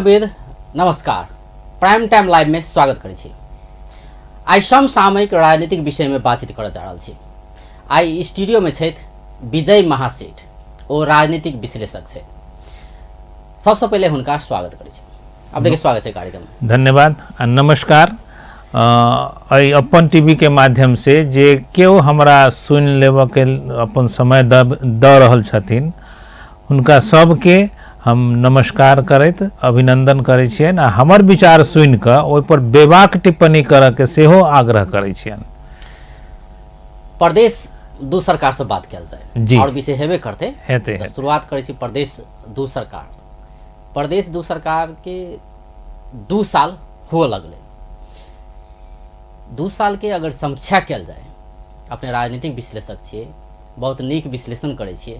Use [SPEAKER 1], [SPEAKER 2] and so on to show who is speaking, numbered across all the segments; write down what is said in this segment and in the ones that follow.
[SPEAKER 1] वेद नमस्कार, prime time live में स्वागत करै छी। आइ समसामयिक राजनीतिक विषय में बातचीत करऽ जा रहल छी। आइ स्टूडियो में छथि विजय महासेठ, ओ राजनीतिक विश्लेषक छथि। सबसँ पहिले हुनका स्वागत करै छी। अपने के स्वागत छै कार्यक्रम में।
[SPEAKER 2] धन्यवाद आ नमस्कार। एहि अपन टीवी के माध्यम से जे केओ हमरा सुनि लेबऽ के अपन समय दऽ रहल छथिन, हुनका सबके हम नमस्कार करैत अभिनंदन करै छियनि आ हमर विचार सुनि कऽ ओहिपर बेबाक टिप्पणी करऽके सेहो आग्रह करै छियनि।
[SPEAKER 1] प्रदेश दू सरकार से बात कयल जाय
[SPEAKER 2] जी।
[SPEAKER 1] और विषय हेबे करते
[SPEAKER 2] हेतै,
[SPEAKER 1] तऽ
[SPEAKER 2] हेतै।
[SPEAKER 1] शुरुआत करै छी प्रदेश दू सरकार। प्रदेश दू सरकार के 2 साल हुअ लगलै। 2 साल के अगर समीक्षा कयल जाय, अपने राजनीतिक विश्लेषक छियै, बहुत नीक विश्लेषण करै छियै,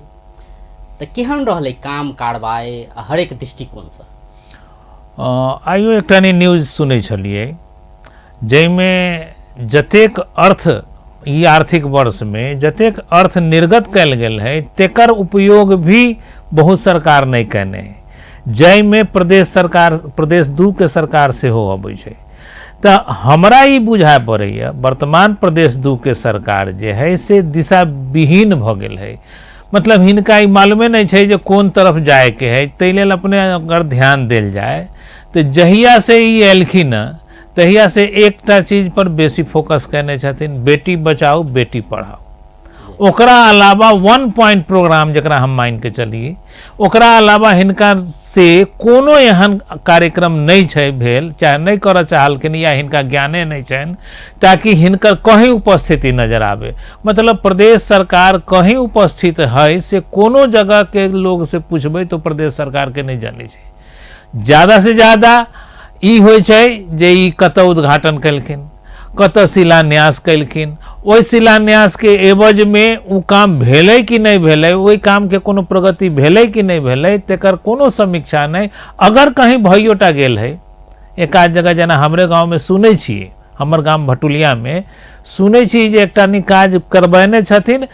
[SPEAKER 1] तऽ केहन रहलै काम कारबाइ हरेक दृष्टिकोणसँ?
[SPEAKER 2] आइयो एकटा न्यूज सुनै छलियै जाहिमे जतेक अर्थ ई आर्थिक वर्षमे जतेक अर्थ निर्गत कयल गेल है तेकर उपयोग भी बहुत सरकार नहि कयने है, जाहिमे प्रदेश सरकार, प्रदेश 2 के सरकार सेहो अबै छै। तऽ हमरा ई बुझाय पड़ैए वर्तमान प्रदेश 2 के सरकार जे है से दिशा विहीन भऽ गेल है। मतलब हिनका ई मालूमे नहि छै जे कोन तरफ जायके है। ताहि लेल अपने अगर ध्यान देल जाय तऽ जहिया से ई एलखिन हँ तहिया से एकटा चीज पर बेसी फोकस कयने छथिन, बेटी बचाओ बेटी पढ़ाओ। ओकरा अलावा 1 पॉइंट प्रोग्राम जकरा हम मान के चली, ओकरा अलावा हिनका से कोनो एहन कार्यक्रम नहि छै भेल, चाहे नहि करऽ चाहलखिन या हिनका ज्ञाने नहि छनि, ताकि हिनकर कहीं उपस्थिति नजर आवे। मतलब प्रदेश सरकार कहीं उपस्थित है से कोनो जगह के लोग से पूछबै तो प्रदेश सरकार के नहि जानै छै। ज़्यादा से ज़्यादा ई होइ छै जे ई कतऽ उद्घाटन केलखिन, कतऽ शिलान्यास केलखिन, ओहि शिलान्यास के एवज में ओ काम भेलै कि नहि भेलै, ओहि काम के कोनो प्रगति भेलै कि नहि भेलै, तेकर कोनो समीक्षा नहि। अगर कहीं भइयोटा गेल है एकाध जगह, जेना हमरे गाँव में सुनै छियै, हमर गाम भटुलिया में सुनै छी जे एकटा नी काज करबेने छथिन,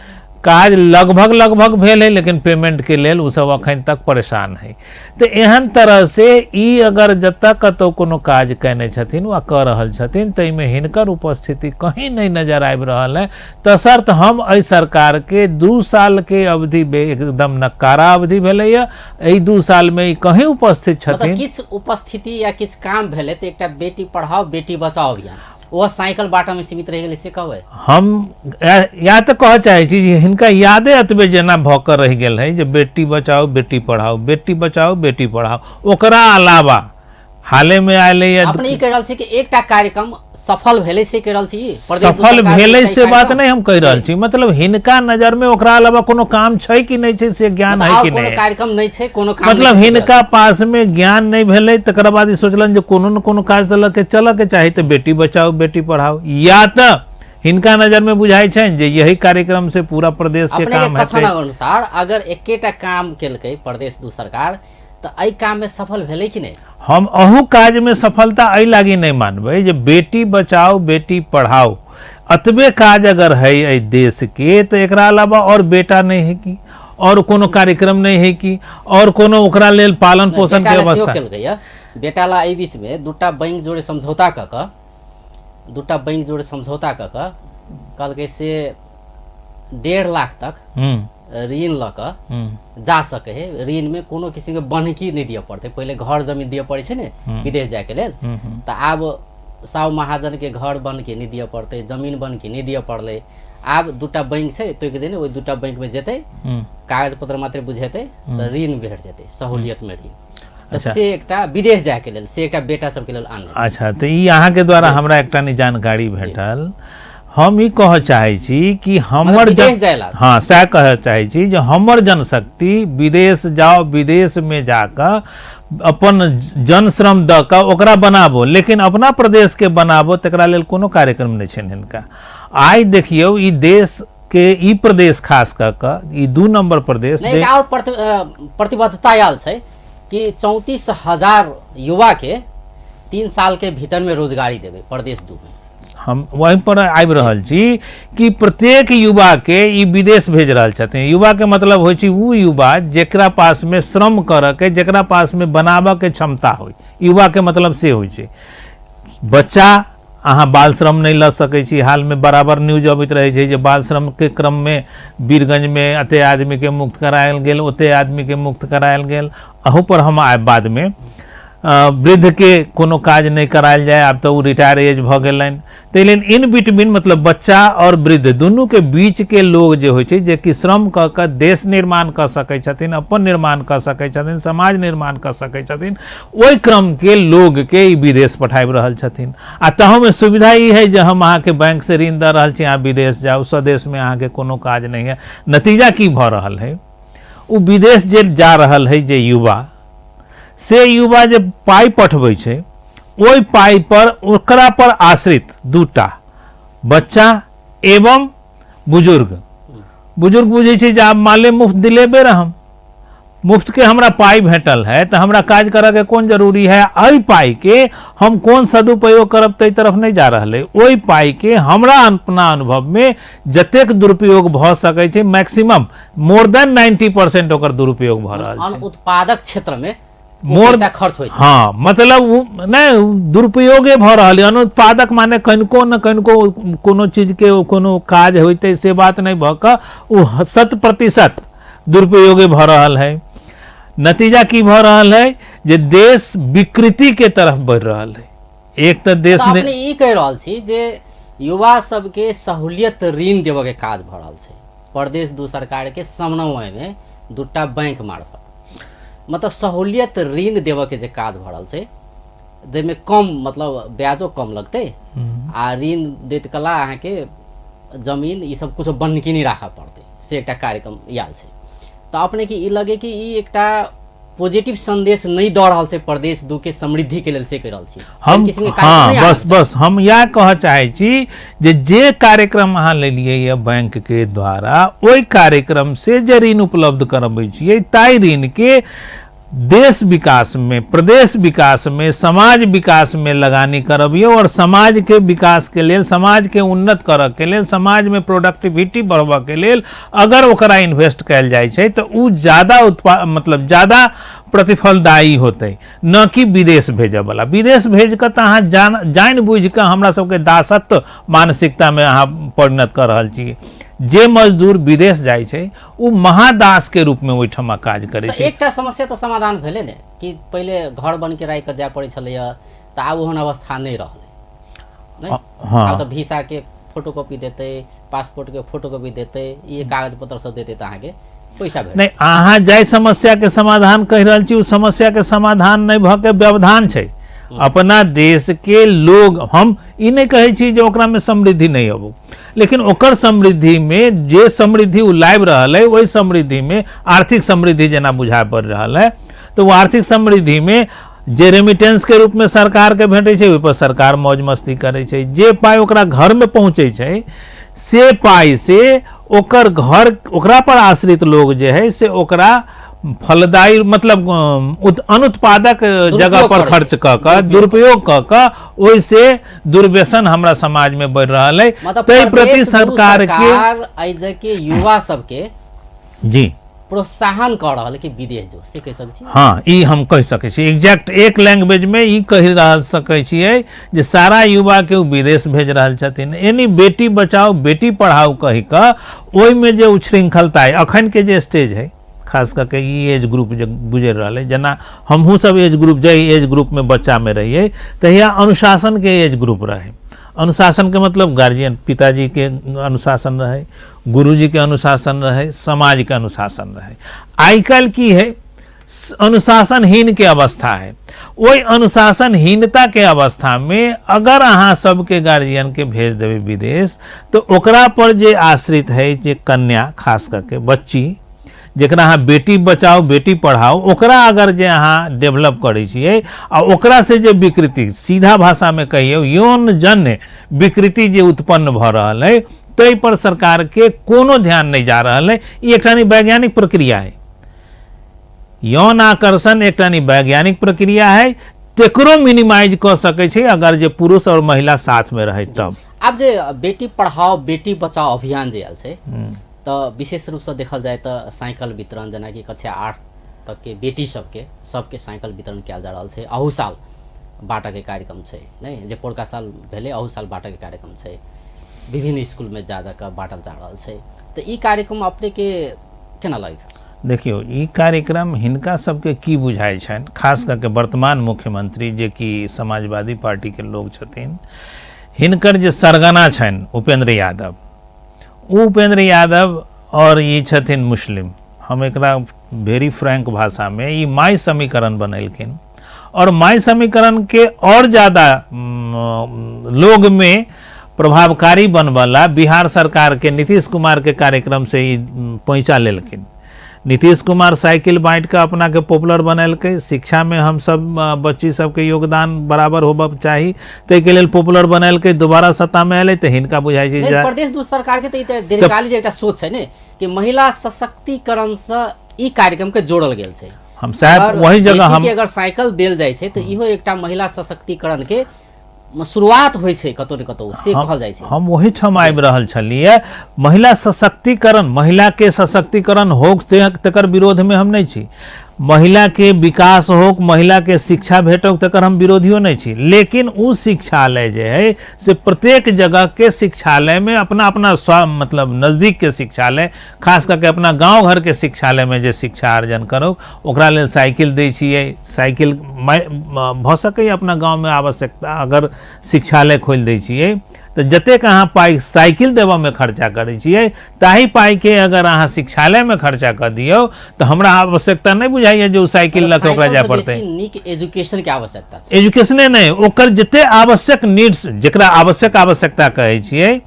[SPEAKER 2] काज लगभग लगभग भेल है लेकिन पेमेंट के लेल ओ सब अखन तक परेशान है। तऽ एहन तरह से ई अगर जतऽ कतौ कोनो काज कयने छथिन वा कऽ रहल छथिन ताहिमे हिनकर उपस्थिति कहीं नहि नजर आबि रहल है। तसर्थ हम एहि सरकार के 2 साल के अवधि एकदम नकारा अवधि भेलैया। एहि 2 साल में ई कहीं उपस्थित छथिन,
[SPEAKER 1] किछु उपस्थिति या किछु काम भेलै तऽ एकटा बेटी पढ़ाओ बेटी बचाओ अभियान ओ साइकिल बाटा में सीमित रहि गेलै से कहबै?
[SPEAKER 2] हम या तऽ कहऽ चाहै छी जे हिनका यादे एतबे जेना भऽ कऽ रहि गेल है जे बेटी बचाओ बेटी पढ़ाओ, बेटी बचाओ बेटी पढ़ाओ। ओकरा अलावा हाले में आयल है
[SPEAKER 1] अपने ई कहि रहल छी कि एकटा कार्यक्रम सफल भेलै से कहि रहल छी?
[SPEAKER 2] सफल भेलै से बात नहि हम कहि रहल छी, मतलब हिनका नजर में ओकरा अलावा कोनो काम छै कि नहि छै से ज्ञान है कि
[SPEAKER 1] नहि, कार्यक्रम नहि छै कोनो
[SPEAKER 2] काम, मतलब हिनका पास में ज्ञान नहि भेलै। तकर बाद ई सोचलनि जे कोनो न कोनो काज तऽ लऽ के चलऽ के चाही, तऽ बेटी बचाओ बेटी पढ़ाओ। या तऽ हिनका नजर में बुझाइ छनि जे यही कार्यक्रम से पूरा प्रदेश के काम
[SPEAKER 1] हेतै। अनुसार अगर एकेटा काम केलकै प्रदेश 2 सरकार तऽ एहि काम में सफल भेलै कि नहि?
[SPEAKER 2] हम अहू काज में सफलता एहि लागी नहि मानबै जे बेटी बचाओ बेटी पढ़ाओ अतबे काज अगर है एहि देश के, तऽ एकरा अलावा और बेटा नहि है कि, और कोनो कार्यक्रम नहि है कि, और कोनो ओकरा लेल पालन पोषण के व्यवस्था।
[SPEAKER 1] बेटा ला एहि बीच में दूटा बैंक जोड़े समझौता कऽ कऽ, दूटा बैंक जोड़े समझौता कऽ कऽ कहलकै से 1.5 लाख तक ऋण लऽ कऽ जा सकै है। ऋण में कोनो किसिम के बन्हकी नहि दिअ पड़तै, पहिले घर जमीन दिअ पड़ै छै ने विदेश जायके लेल, तऽ आब साहु महाजन के घर बन्हकी नहि दिअ पड़तै, जमीन बन्हकी नहि दिअ पड़लै। आब दूटा बैंक छै तोकि देने, ओहि दूटा बैंक में जेतै, कागज पत्र मात्र बुझेतै तऽ ऋण भेट जेतै, सहूलियत में ऋण। तऽ से एकटा विदेश जायके लेल, से एकटा बेटा सबके लेल आनने
[SPEAKER 2] छै। अच्छा, तऽ ई अहाँके द्वारा हमरा एकटा नहि जानकारी भेटल। हम ई कहऽ चाहै छी कि हमर
[SPEAKER 1] विदेश जाय ला।
[SPEAKER 2] हाँ, सएह कहऽ चाहै छी जे हमर जनशक्ति विदेश जाओ, विदेश में जाकऽ अपन जनश्रम दऽ कऽ ओकरा बनाबो, लेकिन अपना प्रदेश के बनाबो तकरा लेल कोनो कार्यक्रम नहि छनि हिनका। आइ देखियौ ई देश के, ई प्रदेश खास कऽ कऽ ई 2 नंबर प्रदेश
[SPEAKER 1] नहि, एकटा और प्रतिबद्धता आयल छै कि 34,000 युवा के 3 साल के भीतर में रोजगारी देबै प्रदेश 2 में।
[SPEAKER 2] हम वहीं पर आबि रहल छी कि प्रत्येक युवा के ई विदेश भेज रहल छथिन। युवा के मतलब होइ छै ओ युवा जेकरा पास में श्रम करऽ के, जेकरा पास में बनाबऽ के क्षमता होइ। युवाके मतलब से होइ छै। बच्चा अहाँ बाल श्रम नहि लऽ सकै छी। हालमे बराबर न्यूज अबैत रहै छै जे बाल श्रमके क्रममे वीरगंजमे एते आदमीके मुक्त करायल गेल, ओते आदमीके मुक्त करायल गेल। अहूपर हम आयब बादमे। वृद्धके कोनो काज नहि करायल जाय, आब तऽ ओ रिटायर एज भऽ गेलनि, ताहि लेल इन बिटवीन मतलब बच्चा आओर वृद्ध दुनूके बीचके लोग जे होइ छै, जेकि श्रम कऽ कऽ देश निर्माण कऽ सकै छथिन, अपन निर्माण कऽ सकै छथिन, समाज निर्माण कऽ सकै छथिन, ओहि क्रमके लोगके ई विदेश पठाबि रहल छथिन। आ तहूमे सुविधा ई है जे हम अहाँके बैंकसँ ऋण दऽ रहल छी, अहाँ विदेश जाउ, स्वदेशमे अहाँके कोनो काज नहि है। नतीजा की भऽ रहल है, ओ विदेश जे जा रहल है जे युवा, से युवा जे पाइ पठबै छै, ओहि पाइ पर ओकरा पर आश्रित दूटा बच्चा एवं बुजुर्ग। बुजुर्ग बुझै छै जे आब माले मुफ्त दिलेबे रहम, मुफ्तके हमरा पाइ भेटल है तऽ हमरा काज करऽके कोन जरूरी है, एहि पाइके हम कोन सदुपयोग करब ताहि तरफ नहि जा रहल है। ओहि पाइके हमरा अपना अनुभवमे जतेक दुरुपयोग भऽ सकै छै, मैक्सिमम मोर देन 90% ओकर दुरुपयोग भऽ रहल छै।
[SPEAKER 1] उत्पादक क्षेत्रमे मोर पैसा खर्च होइ छै।
[SPEAKER 2] हाँ, मतलब उ नहि दुरुपयोगे भऽ रहल है। अनुत्पादक माने कनिको न कनिको कोनो चीजके कोनो काज होइतै से बात नहि भऽ कऽ ओ 100% दुरुपयोगे भऽ रहल है। नतीजा की भऽ रहल है जे देश विकृति के तरफ बढ़ि रहल है। एक तऽ देश
[SPEAKER 1] तऽ अपने ई कहि रहल छी जे युवा सबके सहूलियत ऋण देबऽके काज भऽ रहल छै प्रदेश दू सरकारके समन्वयमे दूटा बैंक मार्फत, मतलब सहूलियत ऋण देबऽके जे काज भऽ रहल छै जाहिमे कम मतलब ब्याजो कम लगतै आ ऋण दैत कला अहाँके जमीन ई सब कुछो बन्हकी नहि राखऽ पड़तै, से एकटा कार्यक्रम आयल छै। तऽ अपनेके ई लगे कि ई एकटा पॉजिटिव संदेश नहि दऽ रहल छै प्रदेश दू के समृद्धि के लेल, से कहि रहल छी
[SPEAKER 2] हम? हाँ, बस बस हम इएह कहऽ चाहै छी जे जे कार्यक्रम अहाँ लेलियै यऽ बैंक के द्वारा, ओहि कार्यक्रम से जे ऋण उपलब्ध करबै छियै ताहि ऋण के देश विकास में, प्रदेश विकास में, समाज विकास में लगानी करबियौ और समाज के विकास के लेल, समाज के उन्नत करऽ के लेल, समाज में प्रोडक्टिविटी बढ़बऽ के लेल अगर ओकरा इन्वेस्ट कयल जाइ छै तऽ ओ ज्यादा उत्पा मतलब ज्यादा प्रतिफलदायी होतै, न कि विदेश भेजऽवला। विदेश भेज कऽ तऽ अहाँ जानि बुझि कऽ हमरा सबके दासत्व मानसिकतामे अहाँ परिणत कऽ रहल छी। जे मजदूर विदेश जाइ छै ओ महादासके रूपमे ओहिठमा काज करै छै।
[SPEAKER 1] एकटा समस्या तऽ समाधान भेलै ने कि पहिले घर बनके राखि कऽ जाय पड़ै छलैए, तऽ आब ओहन अवस्था नहि रहलै।
[SPEAKER 2] हाँ।
[SPEAKER 1] आब तऽ वीसाके फोटोकॉपी देतै, पासपोर्टके फोटोकॉपी देतै, ई कागज पत्र सब देतै तऽ अहाँके पैसा भेटत।
[SPEAKER 2] नहि, अहाँ जाहि समस्याके समाधान कहि रहल छी ओ समस्याके समाधान नहि भऽ के व्यवधान छै। अपना देशके लोग, हम ई नहि कहै छी जे ओकरामे समृद्धि नहि अबू, लेकिन ओकर समृद्धिमे जे समृद्धि ओ लाबि रहल है ओहि समृद्धिमे आर्थिक समृद्धि जेना बुझा पड़ि रहल है, तऽ ओ आर्थिक समृद्धिमे जे रेमिटेंसके रूपमे सरकारके भेटै छै ओहिपर सरकार मौज मस्ती करै छै। जे पाइ ओकरा घरमे पहुँचै छै से पाइ से ओकर घर, ओकरा पर आश्रित लोग जे है से ओकरा फलदायी मतलब अनुत्पादक जगह पर खर्च कऽ कऽ दुरुपयोग कऽ कऽ ओहिसे दुर्व्यसन हमरा समाजमे बढ़ि रहल है। ताहि प्रति सरकार के
[SPEAKER 1] एहि के युवा सबके
[SPEAKER 2] जी
[SPEAKER 1] प्रोत्साहन कऽ रहल कि विदेश जो, से कहि सकै छी?
[SPEAKER 2] हाँ, ई हम कहि सकै छी। एग्जैक्ट एक लैंग्वेजमे ई कहि रहल सकै छियै जे सारा युवाके ओ विदेश भेज रहल छथिन। यानी बेटी बचाओ बेटी पढ़ाओ कहि कऽ ओहिमे जे उच्छृंखलता है अखन के जे स्टेज है, खास कऽ के ई एज ग्रुप जे गुजरि रहल है, जेना हमहूँ सब एज ग्रुप जाहि एज ग्रुपमे बच्चामे रहियै तहिया अनुशासनके एज ग्रुप रहै। अनुशासनके मतलब गार्जियन पिताजीके अनुशासन रहै, गुरुजीके अनुशासन रहै, समाजके अनुशासन रहै। आइ काल्हि की है, अनुशासनहीनके अवस्था है। ओहि अनुशासनहीनताके अवस्थामे अगर अहाँ सबके गार्जियनके भेज देबै विदेश तऽ ओकरा पर जे आश्रित है जे कन्या, खास करके बच्ची, जकरा अहाँ बेटी बचाओ बेटी पढ़ाओ, ओकरा अगर जे अहाँ डेवलप करै छियै आ ओकरा से जे विकृति, सीधा भाषामे कहियौ यौनजन्य विकृति जे उत्पन्न भऽ रहल है ताहि पर सरकारके कोनो ध्यान नहि जा रहल है। ई एकटा वैज्ञानिक प्रक्रिया है, यौन आकर्षण एकटा वैज्ञानिक प्रक्रिया है, तेकरो मिनिमाइज कऽ सकै छै अगर जे पुरुष और महिला साथमे रहै तब।
[SPEAKER 1] आब जे बेटी पढ़ाओ बेटी बचाओ अभियान जे आयल छै तऽ विशेष रूपसँ देखल जाय तऽ साइकिल वितरण, जेनाकि कक्षा 8 तक के बेटी सबके सबके साइकिल वितरण कयल जा रहल छै। अहू साल बाँटऽके कार्यक्रम छै, नहि जे पोरका साल भेलै अहू साल बाँटऽके कार्यक्रम छै, विभिन्न स्कूलमे जा जाकऽ बाँटल जा रहल छै। तऽ ई कार्यक्रम अपनेके केना लगै?
[SPEAKER 2] देखियौ, ई कार्यक्रम हिनका सबके की बुझाइ छनि, खास करके वर्तमान मुख्यमंत्री जे कि समाजवादी पार्टीके लोग छथिन, हिनकर जे सरगना छनि उपेंद्र यादव, ओ उपेंद्र यादव और ई छथिन मुस्लिम, हम एकरा वेरी फ्रैंक भाषामे ई माई समीकरण बनेलखिन और माई समीकरण के और ज़्यादा लोग में प्रभावकारी बनवला बिहार सरकार के नीतीश कुमार के कार्यक्रम से ई पैंचा लेलखिन। नीतीश कुमार साइकिल बाँटि कऽ अपना के पॉपुलर बनेलकै, शिक्षा में हम सब बच्ची सबके योगदान बराबर होबक चाही ताहिके लेल पॉपुलर बनेलकै, दोबारा सत्ता में एलै तऽ हिनका बुझाइ छै
[SPEAKER 1] जे प्रदेश दू सरकार के तऽ दीर्घकालीन एकटा सोच छै ने कि महिला सशक्तिकरण से ई कार्यक्रम के जोड़ल गेल छै।
[SPEAKER 2] हम साहब वही जगह हम
[SPEAKER 1] अगर साइकिल देल जाइ छै तऽ इहो एकटा महिला सशक्तिकरण के शुरुआत होइ छै कतौ ने कतौ, से कहल जाइ छै।
[SPEAKER 2] हम ओही ठाम आबि रहल छलियै, महिला सशक्तिकरण, महिला के सशक्तिकरण हो तकर विरोध में हम नहीं छी, महिला के विकास हो, महिला के शिक्षा भेटो तकर हम विरोधियो नहीं छी, लेकिन उ शिक्षालय जे है से प्रत्येक जगह के शिक्षालय में अपना अपना स्व मतलब नज़दीक के शिक्षालय, खास करके अपना गांव घर के शिक्षालय में जे शिक्षा अर्जन करो ओकरा लेल साइकिल दै छियै, साइकिल भऽ सकैए अपना गाँवमे आवश्यकता अगर शिक्षालय खोलि दै छियै तऽ जतेक अहाँ पाइ साइकिल देबऽमे खर्चा करै छियै ताहि पाइके अगर अहाँ शिक्षालयमे खर्चा कऽ दियौ तऽ हमरा आवश्यकता नहि बुझाइए जे ओ साइकिल लऽ कऽ ओकरा जाय पड़तै।
[SPEAKER 1] नीक एजुकेशन के आवश्यकता छै,
[SPEAKER 2] एजुकेशने नहि, ओकर जते आवश्यक नीड्स, जकरा आवश्यक आवश्यकता कहै छियै,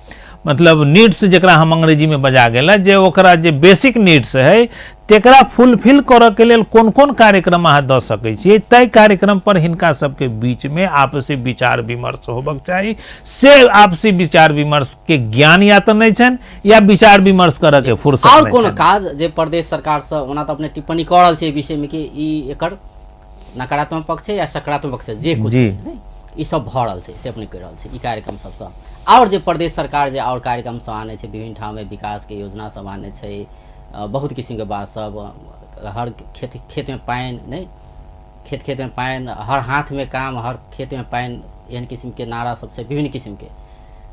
[SPEAKER 2] मतलब नीड्स जकरा हम अंग्रेजीमे बजा गेल जे ओकरा जे बेसिक नीड्स है तेकरा फुलफिल करऽके लेल कोन कोन कार्यक्रम अहाँ दऽ सकै छियै ताहि कार्यक्रम पर हिनका सबके बीचमे आपसी विचार विमर्श होबक चाही। से आपसी विचार विमर्श के ज्ञान या तऽ नहि छनि या विचार विमर्श करऽके फुर्सत
[SPEAKER 1] और कोनो काज जे प्रदेश सरकारसँ ओना तऽ अपने टिप्पणी कऽ रहल छै एहि विषयमे कि ई एकर नकारात्मक पक्ष छै या सकारात्मक पक्ष छै जे कुछ नहि ई सब भऽ रहल छै से अपने कहि रहल छै ई कार्यक्रम सबसँ। आओर जे प्रदेश सरकार जे आओर कार्यक्रम सब आनै छै विभिन्न ठाममे विकासके योजना सब आनै छै, बहुत किसिमके बात सब, हर खेत खेतमे पानि नहि, खेत खेतमे पानि, हर हाथमे काम, हर खेतमे पानि, एहन किसिमके नारा सब छै विभिन्न किसिमके,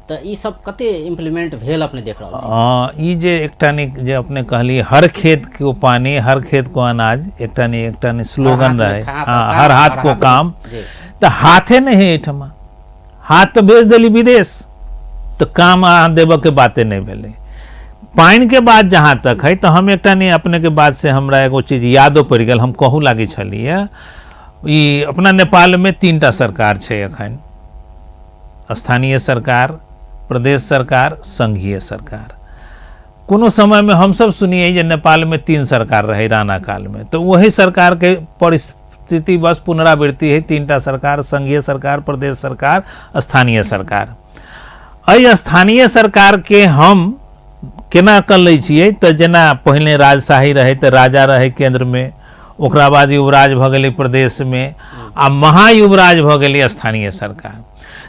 [SPEAKER 1] तऽ ई सब कते इम्प्लीमेंट भेल अपने देख रहल
[SPEAKER 2] छी? ई जे एकटा नीक जे अपने कहलियै हर खेत को पानी हर खेत को अनाज, एकटा नी एकटा नी स्लोगन रहे, हर हाथ को काम, तऽ हाथे नहि है एहिठमा, हाथ तऽ भेज देली विदेश तऽ काम अहाँ देबऽ के बाते नहि भेलै। पानि के बात जहाँ तक है तऽ हम एकटा नहीं अपने के बात से हमरा एगो चीज यादो पड़ि गेल, हम कहू लागै छलियै ई अपना नेपालमे 3टा सरकार छै एखन, स्थानीय सरकार, प्रदेश सरकार, संघीय सरकार। कोनो समयमे हमसब सुनियै जे नेपालमे 3 सरकार रहै राणा कालमे, तऽ वही सरकारके परिस्थिति बस पुनरावृत्ति है, 3टा सरकार, संघीय सरकार, प्रदेश सरकार, स्थानीय सरकार। एहि स्थानीय सरकारके हम केना कऽ लै छियै तऽ जेना पहिने राजशाही रहै तऽ राजा रहै केन्द्रमे, ओकरा बाद युवराज भऽ गेलै प्रदेशमे आ महायुवराज भऽ गेलै स्थानीय सरकार।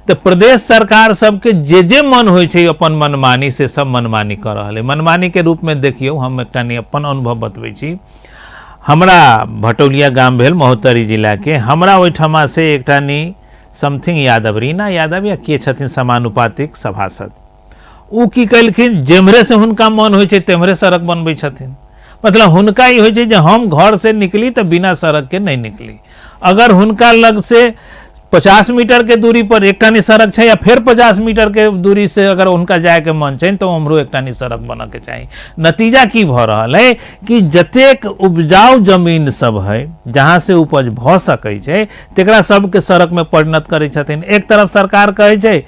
[SPEAKER 2] तऽ प्रदेश सरकार सबके जे जे मन होइ छै अपन मनमानी से सब मनमानी कऽ रहल है। मनमानीके रूपमे देखियौ, हम एकटा नहि अपन अनुभव बतबै छी। हमरा भटौलिया गाम भेल महोत्तरी जिलाके, हमरा ओहिठमा से एकटा नि समथिंग यादव, रीना यादव या के छथिन समानुपातिक सभासद, ओ की केलखिन जेम्हरे से हुनका मन होइ छै तेम्हरे सड़क बनबै छथिन। मतलब हुनका ई होइ छै जे हम घर से निकली तऽ बिना सड़क के नहि निकली। अगर हुनका लग से 50 मीटर के दूरी पर एकटा नि सड़क छै या फेर 50 मीटर के दूरी से अगर हुनका जायके मन छै तऽ उम्हरो एकटा नि सड़क बनऽके चाही। नतीजा की भऽ रहल है कि जतेक उपजाऊ जमीन सब है जहाँ से उपज भऽ सकै छै तकरा सबके सड़क में परिणत करै छथिन। एक तरफ सरकार कहै छै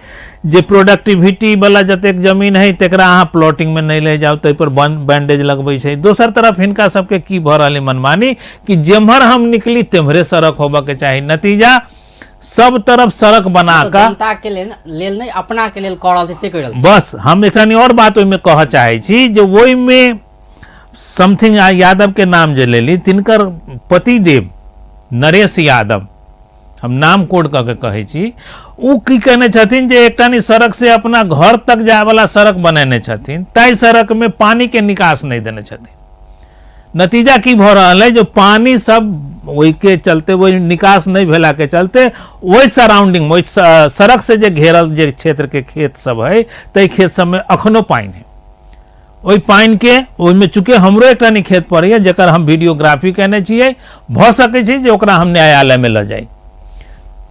[SPEAKER 2] जे प्रोडक्टिविटी वाला जतेक जमीन है तकरा अहाँ प्लॉटिंग में नहीं ले जाओ, ताहि पर बैंडेज लगबै छै। दोसर तरफ हिनका सबके की भऽ रहल है मनमानी कि जेम्हर हम निकली तेम्हरे सड़क होबऽ के चाही। नतीजा सब तरफ सड़क बना कऽ
[SPEAKER 1] जनता के लेल नहि अपना के लेल कऽ रहल छै से कहि रहल छै।
[SPEAKER 2] बस हम एकटा और बात ओहिमे कहऽ चाहै छी जे ओहिमे समथिंग यादव के नाम जे लेली तिनकर पतिदेव नरेश यादव, हम नाम कोड कऽ के कहै छी, ओ की कहने छथिन जे एकटा नि सड़क से अपना घर तक जायवला सड़क बनेने छथिन, ताहि सड़क में पानी के निकास नहि देने छथिन। नतीजा की भऽ रहल है जे पानि सब ओहिके चलते, ओहि निकास नहि भेलाके चलते ओहि सराउंडिंग, ओहि सड़क से जे घेरल जे क्षेत्रके खेत सब है, ताहि खेत सबमे अखनो पानि है। ओहि पानिके ओहिमे चूँकि हमरो एकटा नहि खेत पड़ैए जकर हम वीडियोग्राफी केने छियै, भऽ सकै छै जे ओकरा हम न्यायालयमे लऽ जाइ,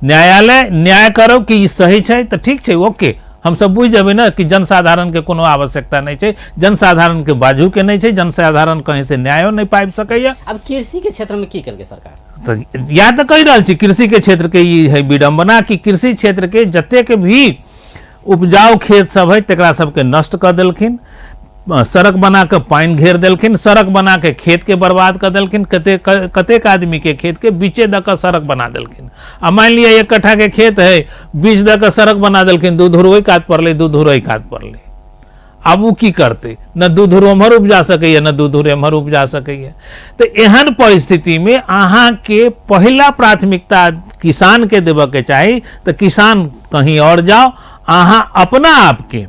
[SPEAKER 2] न्यायालय न्याय करो कि ई सही छै तऽ ठीक छै, ओके, हमसब बुझि जेबै ने कि जनसाधारणके कोनो आवश्यकता नहि छै, जनसाधारणके बाजूके नहि छै, जनसाधारण कहीं से न्यायो नहि पाबि सकैए।
[SPEAKER 1] आब कृषिके क्षेत्रमे की केलकै सरकार?
[SPEAKER 2] तऽ इएह तऽ कहि रहल छी, कृषिके क्षेत्रके ई है विडम्बना कि कृषि क्षेत्रके जतेक भी उपजाउ खेत सब है तकरा सबके नष्ट कऽ देलखिन, सड़क बना कऽ पानि घेर देलखिन, सड़क बना के खेत के बर्बाद कऽ देलखिन, कतेक कतेक आदमी के खेत के बीचे दऽ कऽ सड़क बना देलखिन। आ मानि लिअ 1 कट्ठा के खेत है, बीच दऽ कऽ सड़क बना देलखिन, 2 धुर ओहि कात पड़लै, 2 धुर एहि कात पड़लै। आब ओ की करतै? न 2 धुर ओम्हर उपजा सकैए, न 2 धुर एम्हर उपजा सकैए। तऽ एहन परिस्थितिमे अहाँके पहिला प्राथमिकता किसानके देबऽके चाही, तऽ किसान कहीं आओर जाओ, अहाँ अपना आपके,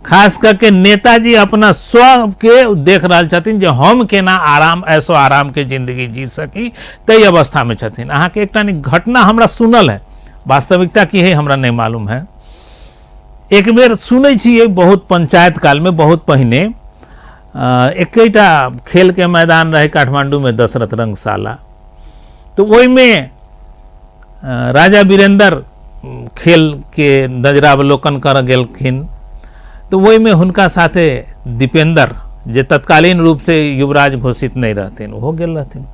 [SPEAKER 2] खास करके नेताजी अपना स्व के देख रहल छथिन जे हम केना आराम ऐसो आराम के जिंदगी जी सकी, ताहि अवस्था में छथिन। अहाँके एकटा घटना हमरा सुनल है, वास्तविकता की है हमरा नहीं मालूम है। एक बेर सुनै छियै बहुत पंचायत काल में, बहुत पहिने, एकेटा खेल के मैदान रहे काठमांडू में, दशरथ रंगशाला, तो ओहिमे राजा वीरेंद्र खेल के नजरावलोकन कर गेलखिन, तो ओहिमे हुनका साथे दीपेंद्र जे तत्कालीन रूप से युवराज घोषित नहीं रहथिन, ओहो गेल रहथिन।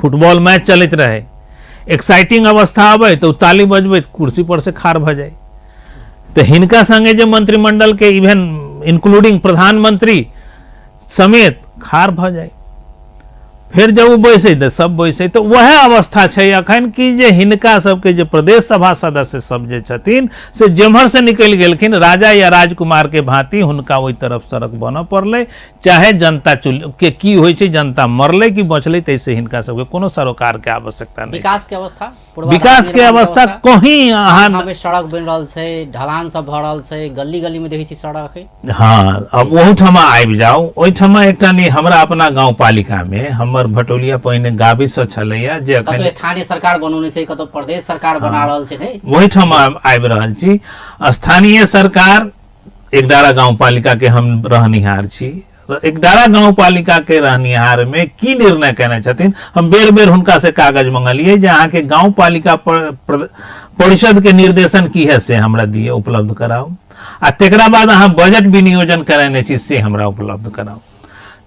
[SPEAKER 2] फुटबॉल मैच चलैत रहे, एक्साइटिंग अवस्था आबै तो ताली बजबै, कुर्सी पर से खाड़ भऽ जाय। तो हिनका संगे जे मंत्रिमंडल के इवन इंक्लूडिंग प्रधानमंत्री समेत खाड़ भऽ जाय, फिर जब ओ बैसै तऽ सब बैसै। तऽ वएह अवस्था छै अखन कि जे हिनका सबके जे प्रदेश सभा सदस्य सब जे छथिन से जेम्हर से निकलि गेलखिन, राजा या राजकुमार के भांति हुनका ओहि तरफ सड़क बनऽ पड़लै, चाहे जनता चुल के की होइ छै, जनता मरलै कि बचलै, ताहिसँ हिनका सबके कोनो सरोकार के आवश्यकता नहि।
[SPEAKER 1] विकास के अवस्था,
[SPEAKER 2] विकास के अवस्था कहीं अहाँ
[SPEAKER 1] सड़क बनि रहल छै, ढलान सब भऽ रहल छै, गली गली में देखै छी सड़क है।
[SPEAKER 2] हाँ, अब ओहूठमा आबि जाउ। ओहिठमा एकटा नहि, हमरा अपना गाँव पालिका में हमर भटौलिया पहिने गाबीसँ छलैया जे
[SPEAKER 1] कतौ स्थानीय सरकार बनौने छै, कतौ प्रदेश सरकार बना रहल छै, नहि
[SPEAKER 2] ओहिठमा आबि रहल छी। स्थानीय सरकार एकडारा गाँव पालिका के हम रहनिहार छी। एकडारा गाँव पालिका के रहनिहार में की निर्णय केने छथिन, हम बेर बेर हुनका से कागज मंगलियै जे अहाँके गाँव पालिका परिषद के निर्देशन की है से हमरा दिए, उपलब्ध कराउ, आ तकरा बाद अहाँ बजट विनियोजन करेने छी से हमरा उपलब्ध कराउ।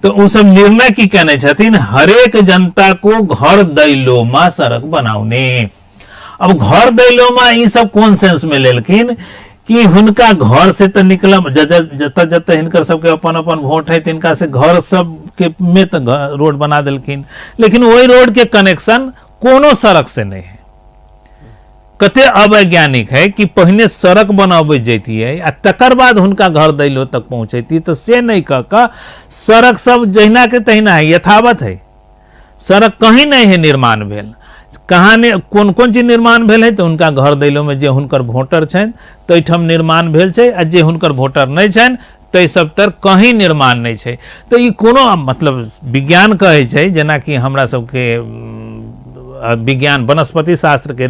[SPEAKER 2] तो ओ सब निर्णय की केने छथिन, हरेक जनता को घर दैलोमा सड़क बनाउने। अब घर दैलोमा ई सब कोन सेंस में लेलखिन कि हुनका घर से तो निकलब, जतऽ जतऽ हिनकर सबके अपन अपन वोट है तिनका से घर सबके में तो रोड बना देलखिन, लेकिन वही रोड के कनेक्शन कोनो सड़क से नहीं है। कते अवैज्ञानिक है कि पहिने सड़क बनाबै जैतियै आ तकर बाद हुनका घर दैलो तक पहुँचैती, तो से नहीं कह कऽ सड़क सब जहिना के तहिना है, यथावत है, सड़क कहीं नहीं है निर्माण भेल। कहाँ ने कोन कोन चीज निर्माण भेल है, तो हुनका घर दैलो में जे हुनकर वोटर छनि तैठाम निर्माण भेल छै, आ जे हुनकर वोटर नहीं छनि तै सब तर कहीं निर्माण नहीं छै। तो ई कोनो मतलब विज्ञान कहै छै, जेनाकि हमरा सबके विज्ञान वनस्पति शास्त्र के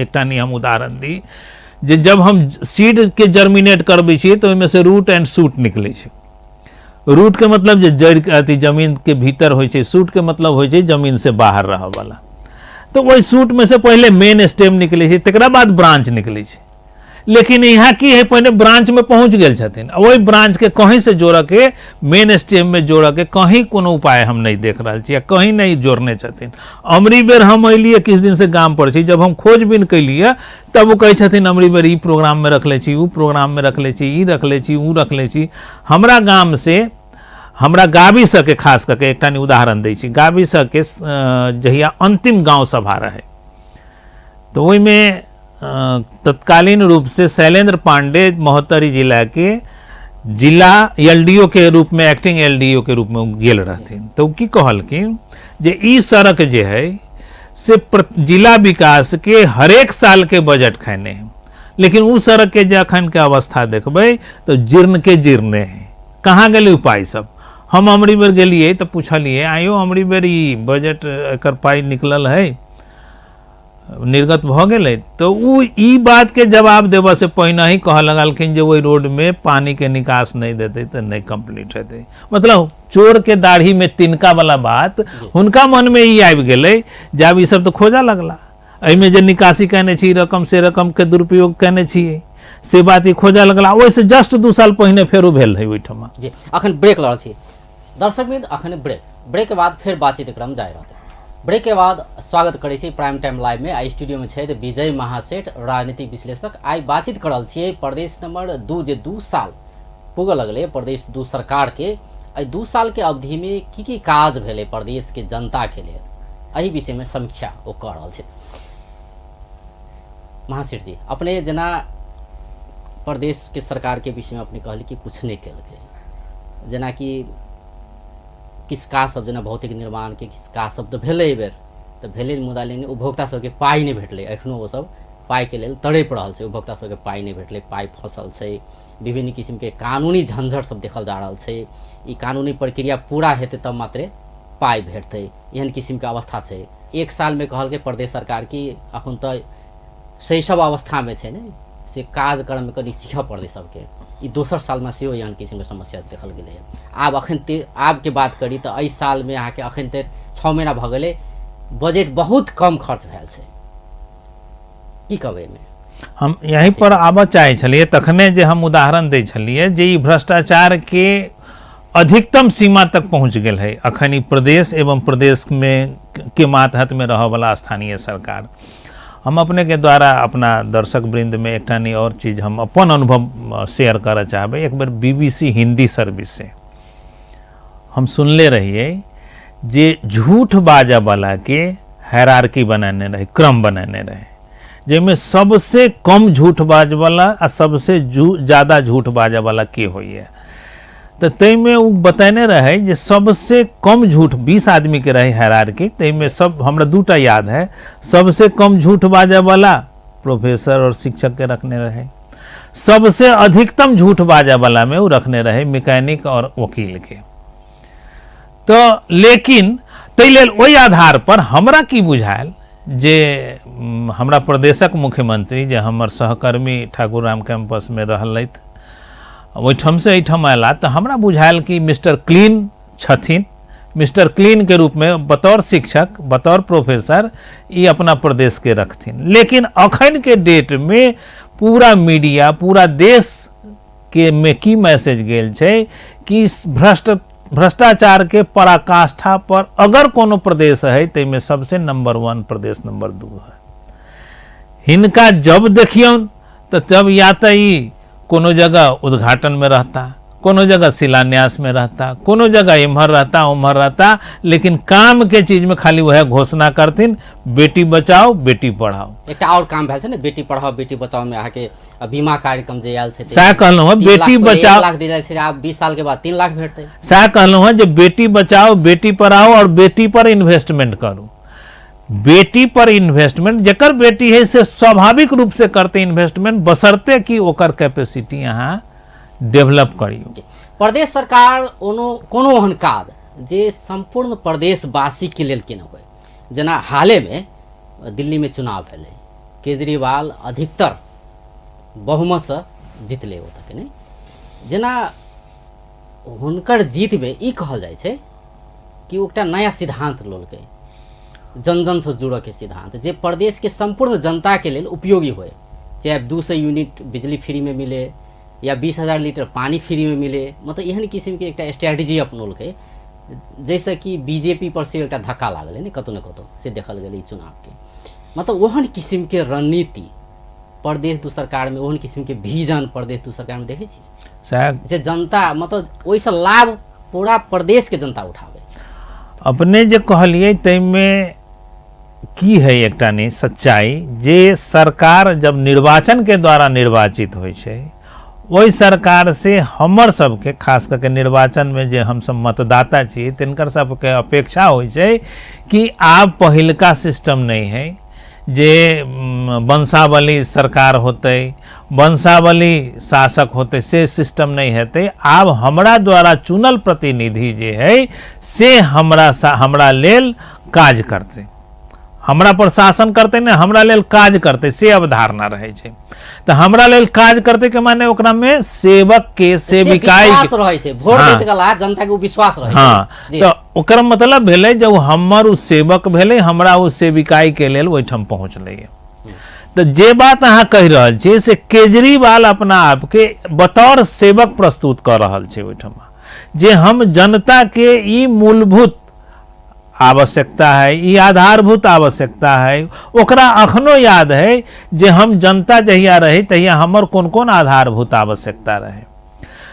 [SPEAKER 2] एकटा नियम उदाहरण दी जे जब हम सीड के जर्मिनेट करबै छियै तऽ ओहिमे से रूट एंड सूट निकलै छै। रूट के मतलब जे जड़ि के अथी जमीन के भीतर होइ छै, सूट के मतलब होइ छै जमीन से बाहर रहऽ वाला। तऽ ओहि सूट में से पहिले मेन स्टेम निकलै छै, तकरा बाद ब्रांच निकलै छै। लेकिन यहाँ की है, पहिने ब्रांच में पहुँच गेल छथिन, ओहि ब्रांच के कहीं से जोड़ऽ के मेन स्टेम में जोड़ऽ के कहीं कोनो उपाय हम नहीं देख रहल छी, कहीं नहीं जोड़ने छथिन। अमरी बेर हम अलियै किछु दिन से गाम पर छी, जब हम खोजबीन कैलियै तब ओ कहै छथिन अमरी बेर ई प्रोग्राम में रखले छी, उ प्रोग्राम में रखले छी, ई रखले छी, उ रखले छी। हमरा गाम से हमरा गाबी सबके खास करके एकटा उदाहरण दै छी, गाबी सबके जहिया अंतिम गाँव सभा रहे तो ओहिमे तत्कालीन रूप से शैलेंद्र पांडे महोत्तरी जिला के जिला एलडीओ के रूप में, एक्टिंग एलडीओ के रूप में गेल रहथिन। तो की कहलखिन जे ई सड़क जे है से जिला विकास के हरेक साल के बजट खाने है, लेकिन उ सड़क के जे अखन के अवस्था देखबै तो जीर्ण के जीर्णे है, कहाँ गेलै उपाय सब। हम अमरी बेर गेलियै तऽ पुछलियै, आयो अमरी बेर ई बजट एकर पाइ निकलल है, निर्गत भऽ गेलै? तऽ ओ ई बातके जवाब देबऽ से पहिने ही कहऽ लगलखिन जे ओहि रोडमे पानिके निकास नहि देतै तऽ नहि कम्प्लीट हेतै। मतलब चोरके दाढ़ीमे तिनका वाला बात हुनका मनमे ई आबि गेलै जे आब ई सब तऽ खोजऽ लगला, एहिमे जे निकासी कयने छी रकम से रकमके दुरुपयोग कयने छियै, से बात ई खोजऽ लगला। ओहिसँ जस्ट 2 साल पहिने फेरो भेल रहै ओहिठमा।
[SPEAKER 1] जी, अखन ब्रेक लऽ रहल छी दर्शक बिंद, अखन ब्रेक, ब्रेक के बाद फेर बातचीत क्रम जारी रहतै। ब्रेक के बाद स्वागत करै छी प्राइम टाइम लाइव में। आई स्टूडियो में छथि विजय महासेठ, राजनीतिक विश्लेषक। आई बातचीत कर रहल छियै प्रदेश नंबर 2 जे 2 साल पुगऽ लगलै प्रदेश 2 सरकार के, एहि 2 साल के अवधि में की की काज भेलै प्रदेश के जनता के लेल, एहि विषय में समीक्षा ओ कऽ रहल छथि। महासेठ जी, अपने जेना प्रदेश के सरकार के विषय में अपने कहली कि कुछ नहीं केलकै, जेनाकि किछु काज सब जेना भौतिक निर्माणके किछु काज सब तऽ भेलै एहिबेर तऽ भेलै, मुदा लेकिन उपभोक्ता सबके पाइ नहि भेटलै, एखनो ओ सब पाइके लेल तड़पि रहल छै, उपभोक्ता सबके पाइ नहि भेटलै, पाइ फँसल छै, विभिन्न किसिमके कानूनी झंझट सब देखल जा रहल छै, ई कानूनी प्रक्रिया पूरा हेतै तब मात्रे पाइ भेटतै, एहन किसिमके अवस्था छै। 1 सालमे कहलकै प्रदेश सरकार कि एखन तऽ शैशव अवस्थामे छै ने, से कार्यक्रममे कनि सीखऽ पड़लै सबके, ई दोसर सालमे सेहो एहन किसिमके समस्या देखल गेलैए। आब अखन आबके बात करी तऽ एहि सालमे अहाँके अखन तक 6 महीना भऽ गेलै, बजट बहुत कम खर्च भेल छै, की कहबै एहिमे?
[SPEAKER 2] हम यहीं पर आबऽ चाहै छलियै तखने जे हम उदाहरण दै छलियै जे ई भ्रष्टाचारके अधिकतम सीमा तक पहुँच गेल है अखन ई प्रदेश एवं प्रदेशमे के मातहतमे रहऽवला स्थानीय सरकार। हम अपने के द्वारा अपना दर्शक वृंद में एक टा और चीज हम अपन अनुभव शेयर करऽ चाहबै। एक बेर BBC Hindi service से हम सुनले रहियै जे झूठ बाजऽ वाला के हायरार्की बनेने रहै, क्रम बनेने रहै, जाहिमे सबसे कम झूठ बाजऽ वाला आ सबसे ज्यादा झूठ बाजऽ वाला के होइए। तऽ ताहिमे ओ बतेने रहै जे सबसे कम झूठ 20 आदमीके रहै हायरार्की, ताहिमे सब हमरा 2टा याद है, सबसे कम झूठ बाजऽ वाला प्रोफेसर और शिक्षक के रखने रहै, सबसे अधिकतम झूठ बाजऽ वाला में ओ रखने रहै मैकेनिक और वकील के। तऽ लेकिन ताहि लेल ओहि आधार पर हमरा की बुझायल जे हमरा प्रदेशक मुख्यमंत्री जे हमर सहकर्मी ठाकुर राम कैंपसमे रहलथि, ओहिठामसँ एहिठाम अयला, तऽ हमरा बुझायल कि मिस्टर क्लीन छथिन, मिस्टर क्लीन के रूपमे बतौर शिक्षक बतौर प्रोफेसर ई अपना प्रदेशके रखथिन। लेकिन अखन के डेटमे पूरा मीडिया पूरा देश के में की मैसेज गेल छै कि भ्रष्टाचार के पराकाष्ठा पर अगर कोनो प्रदेश है ताहिमे सबसे नंबर 1 प्रदेश नंबर 2 है। हिनका जब देखियौन तऽ तब या तऽ ई कोनो जगह उद्घाटन में रहता, कोनो जगह शिलान्यास में रहता, कोनो जगह एम्हर रहता उम्हर रहता, लेकिन काम के चीज में खाली वह घोषणा करथिन बेटी बचाओ बेटी पढ़ाओ।
[SPEAKER 1] एकटा और काम भेल छै ने बेटी पढ़ाओ बेटी बचाओ में अहाँके बीमा कार्यक्रम जे आयल छै,
[SPEAKER 2] सएह कहलहुँ हँ, बेटी बचाओ
[SPEAKER 1] लाख देल जाइ छै, आब 20 साल के बाद 3 लाख भेटतै।
[SPEAKER 2] सएह कहलहुँ हँ जे बेटी बचाओ बेटी पढ़ाओ और बेटी पर इन्वेस्टमेंट करू। बेटी पर इन्वेस्टमेंट, जकर बेटी है से स्वाभाविक रूप से करते इन्वेस्टमेंट, बशर्ते कि ओकर कैपेसिटी अहाँ डेवलप करियौ।
[SPEAKER 1] प्रदेश सरकार कोनो ओहन काज जे सम्पूर्ण प्रदेशवासी के लेल केने होइ, जेना हालेमे दिल्लीमे चुनाव भेलै, केजरीवाल अधिकतर बहुमतसँ जितलै ओतऽके, नहि जेना हुनकर जीतमे ई कहल जाइ छै कि ओ एकटा नया सिद्धान्त लौलकै, जन जनसँ जुड़ऽके सिद्धान्त, जे प्रदेशके सम्पूर्ण जनताके लेल उपयोगी होइ, चाहे 200 यूनिट बिजली फ्रीमे मिले या 20,000 लीटर पानी फ्रीमे मिले, मतलब एहन किसिमके एकटा स्ट्रेटजी अपनौलकै जाहिसँ कि बीजेपी पर से एकटा धक्का लागलै ने कतहु ने कतहु, से देखल गेलै ई चुनावके। मतलब ओहन किसिमके रणनीति प्रदेश दू सरकारमे, ओहन किसिमके विजन प्रदेश दू सरकारमे देखै छियै जे जनता मतलब ओहिसँ लाभ पूरा प्रदेशके जनता उठाबै।
[SPEAKER 2] अपने जे कहलियै ताहिमे की है एकटा नहीं सच्चाई, जे सरकार जब निर्वाचन के द्वारा निर्वाचित होइ छै ओहि सरकार से हमर सबके खास करके निर्वाचन में जे हमसब मतदाता छी तिनकर सबके अपेक्षा होइ छै कि आब पहिलका सिस्टम नहीं है जे वंशावली सरकार होतै, वंशावली शासक होतै, से सिस्टम नहि हेतै। आब हमरा द्वारा चुनल प्रतिनिधि जे है से हमरा लेल काज करतै, हमरा पर शासन करतै नहि, हमरा लेल काज करतै, से अवधारणा रहै छै। तऽ हमरा लेल काज करतै के माने ओकरा में सेवक के सेविकाई
[SPEAKER 1] रहै छै, वोट दैत कला जनता के विश्वास रहै छै।
[SPEAKER 2] हाँ, तऽ ओकर मतलब भेलै जे हमर ओ सेवक भेलै, हमरा ओ सेविकाई के लेल ओहिठाम पहुँचलै। तऽ जे बात अहाँ कहि रहल छियै से केजरीवाल अपना आपके बतौर सेवक प्रस्तुत कऽ रहल छै ओहिठाम, जे हम जनता के ई मूलभूत आवश्यकता है, ई आधारभूत आवश्यकता है। ओकरा अखनो याद है जे हम जनता जहिया रही तहिया हमर कोन कोन आधारभूत आवश्यकता रहे,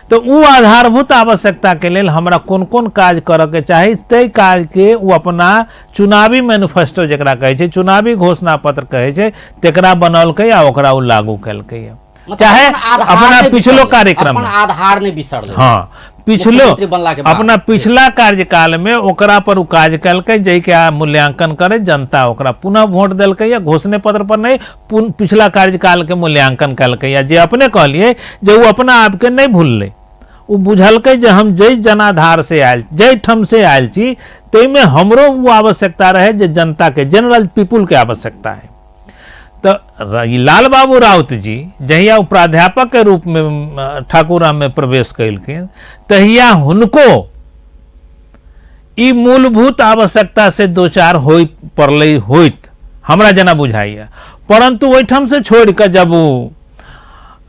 [SPEAKER 2] तो उ आधारभूत आवश्यकता के लेल हमरा कोन कोन काज करऽ के चाही, ताहि काज के उ अपना चुनावी मैनिफेस्टो जकरा कहै छै, चुनावी घोषणा पत्र कहै छै, तेकरा बनौलकै आ ओकरा उ लागू केलकै। चाहे अपना पिछलो कार्यक्रम
[SPEAKER 1] आधार नहि बिसरलै।
[SPEAKER 2] हाँ, पिछलो अपना पिछला कार्यकाल में ओकरा पर उ काज केलकै, जाहिके मूल्यांकन करे जनता ओकरा पुनः वोट देलकै, या घोषणे पत्र पर नहीं पिछला कार्यकाल के मूल्यांकन केलकै। या जे अपने कहलिए जे उ अपना आपके नहीं भूललै, उ बुझलकै जे हम जै जनाधार से आयल, जै ठाम से आयल छी, ताहिमे हमरो उ आवश्यकता रहे जे जनता के, जनरल पीपुल के आवश्यकता है। तऽ लाल बाबू राउत जी जहिया ओ प्राध्यापक के रूप में ठाकुराम में प्रवेश कयलखिन तहिया हुनको ई मूलभूत आवश्यकता से दो चार होइत पड़लै होइत, हमरा जेना बुझाइए। परंतु ओहिठाम से छोड़ि कऽ जब ओ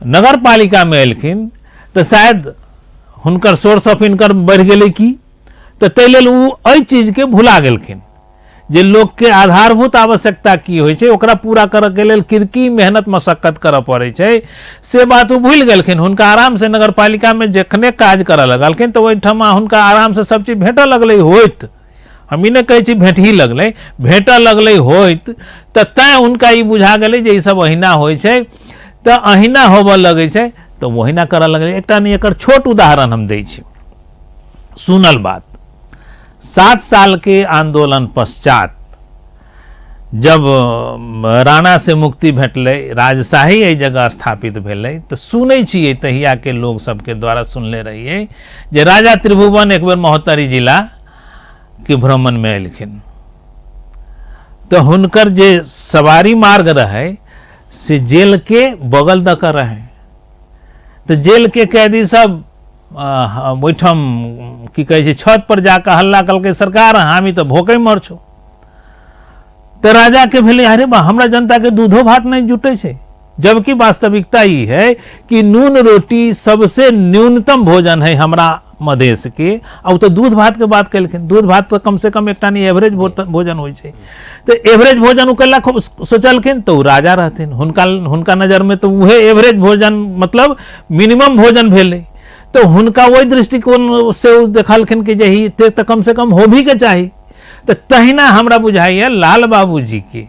[SPEAKER 2] नगर पालिका में एलखिन तऽ शायद हुनकर सोर्स ऑफ इनकम बढ़ि गेलै की, तऽ ताहि लेल ओ एहि चीजके भुला गेलखिन जे लोक के आधारभूत आवश्यकता की होइ छै, ओकरा पूरा करऽ के लेल की मेहनत मशक्कत करऽ पड़ै छै, से बात ओ भूलि गेलखिन। हुनका आराम से नगरपालिका में जखने काज करऽ लगलखिन तऽ ओहिठाम हुनका आराम से सब चीज भेटऽ लगलै होइत, हम ई नहि कहै छी भेट ही लगलै, भेटऽ लगलै होइत, तऽ तैँ हुनका ई बुझा गेलै जे ई सब अहिना होइ छै, तऽ अहिना होबऽ लगै छै, तऽ ओहिना करऽ लगलै। एकटा नहि, एकर छोट उदाहरण हम दै छी, सुनल बात। 7 साल के आंदोलन पश्चात जब राणा से मुक्ति भेटलै, राजशाही एहि जगह स्थापित भेलै, तऽ सुनै छियै तहिया के लोग सबके द्वारा सुनले रहियै जे राजा त्रिभुवन एक बेर महोत्तरी जिला के भ्रमण में एलखिन, तऽ हुनकर जे सवारी मार्ग रहै से जेल के बगल दऽ कऽ रहै, तऽ जेल के कैदी सब ओहिठाम की कहै छै छत पर जाकऽ हल्ला कलकै, सरकार हामी तऽ भोकै मर छौ। तऽ राजा के भेलै अरे बा, हमरा जनता के दूधो भात नहीं जुटै छै, जबकि वास्तविकता ई है कि नून रोटी सबसे न्यूनतम भोजन है हमरा मधेश के, आ ओ तऽ दूध भात के बात केलखिन, दूध भात तऽ कम से कम एकटा नहीं एवरेज भोजन होइ छै, तऽ एवरेज भोजन ओ केला खूब सोचलखिन, तऽ ओ राजा रहथिन, हुनका नजर में तऽ उहे एवरेज भोजन मतलब मिनिमम भोजन भेलै, तऽ हुनका ओहि दृष्टिकोण से ओ देखलखिन कि जे एते तऽ कम से कम होबही के चाही। तऽ तहिना हमरा बुझाइए लाल बाबूजी के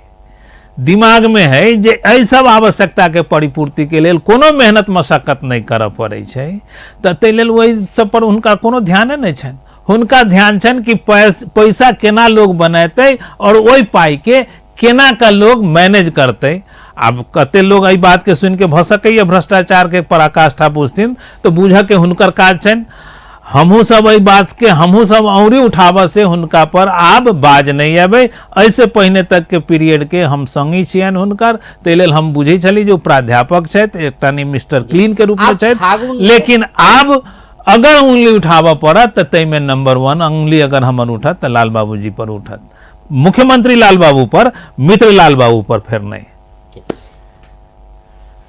[SPEAKER 2] दिमाग में है जे एहि सब आवश्यकता के परिपूर्ति के लेल कोनो मेहनत मशक्कत नहि करऽ पड़ै छै, तऽ ताहि लेल ओहि सब पर हुनका कोनो ध्याने नहि छनि। हुनका ध्यान छनि कि पैसा केना लोग बनेतै और ओहि पाई के केना कऽ लोग मैनेज करतै। आब कते लोग एहि बात के सुनि के भऽ सकैए भ्रष्टाचार के पराकाष्ठा बुझथिन, तऽ बुझऽ के हुनकर काज छनि। हमहूँ सब एहि बात के हमहूँ सब औरी उठाबऽ से हुनका पर आब बाज नहि अबै। एहिसँ पहिने तक के पीरियड के हम संगी छियनि हुनकर, ताहि लेल हम बुझै छली जे ओ प्राध्यापक छथि, एकटा नि मिस्टर क्लीन के रूप में छथि, लेकिन आब अगर उंगली उठाबऽ पड़त तऽ ताहिमे नंबर 1 उंगली अगर हमर उठत तऽ लाल बाबूजी पर उठत, मुख्यमंत्री लाल बाबू पर, मित्र लाल बाबू पर फेर नहि।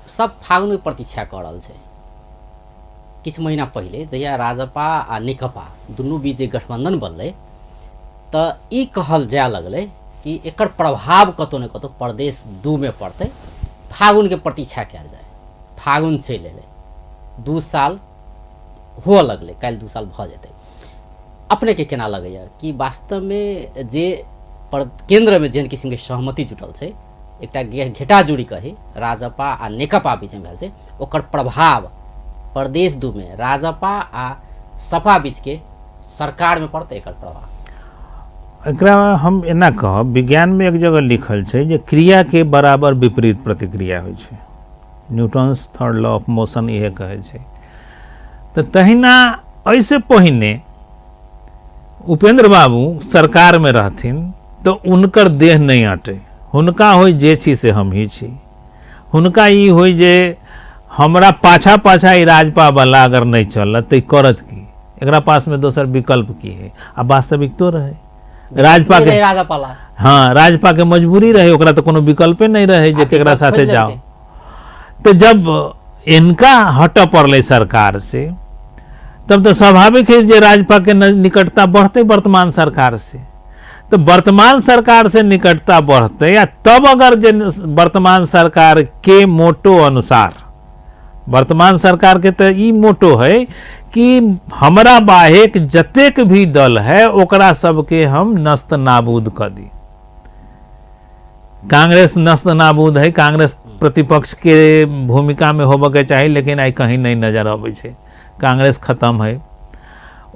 [SPEAKER 1] सब फागुन के प्रतीक्षा कऽ रहल छै। किछु महीना पहिले जहिया राजपा आ नेकपा दुनू बीच जे गठबंधन बनलै तऽ ई कहल जाय लगलै कि एकर प्रभाव कतौ ने कतौ प्रदेश 2 में पड़तै, फागुन के प्रतीक्षा कयल जाय। फागुन चलि एलै, 2 साल हुअ लगलै, काल्हि 2 साल भऽ जेतै। अपने के केना लगैया कि वास्तवमे जे केन्द्रमे जेहन किसिमके सहमति जुटल छै, एकटा घेटाजुड़ी कही राजपा आ नेकपा बीचमे भेल छै, ओकर प्रभाव प्रदेश 2 मे राजपा आ सपा बीचके सरकारमे पड़तै एकर प्रभाव?
[SPEAKER 2] एकरा हम एना कहब, विज्ञानमे एक जगह लिखल छै जे क्रियाके बराबर विपरीत प्रतिक्रिया होइ छै। Newton's third law of motion इहे कहै छै। तऽ तहिना एहिसँ पहिने उपेंद्र बाबू सरकारमे रहथिन तऽ हुनकर देह नहि अटै, हुनका होइ जे छी से हमही छी, हुनका ई होइ जे हमरा पाछा पाछा ई राजपा वाला अगर नहि चलत तऽ ई करत की, एकरा पासमे दोसर विकल्प की है। आ वास्तविकतो रहै राजपा के, हाँ राजपा के मजबूरी रहे, ओकरा तऽ कोनो विकल्पे नहि रहे जे केकरा साथे जाओ। तऽ जब इनका हटऽ पड़लै सरकार से तब तऽ स्वाभाविक है जे राजपा के निकटता बढ़तै वर्तमान सरकार से। तऽ वर्तमान सरकार से निकटता बढ़तै आ तब अगर जे वर्तमान सरकार के मोटो अनुसार, वर्तमान सरकार के तऽ ई मोटो है कि हमरा बाहेक जतेक भी दल है ओकरा सबके हम नस्त नाबूद कऽ दी। कांग्रेस नस्त नाबूद है, कांग्रेस प्रतिपक्ष के भूमिका में होबऽ के चाही, लेकिन आइ कहीं नहीं नजर अबै छै, कांग्रेस खत्म है।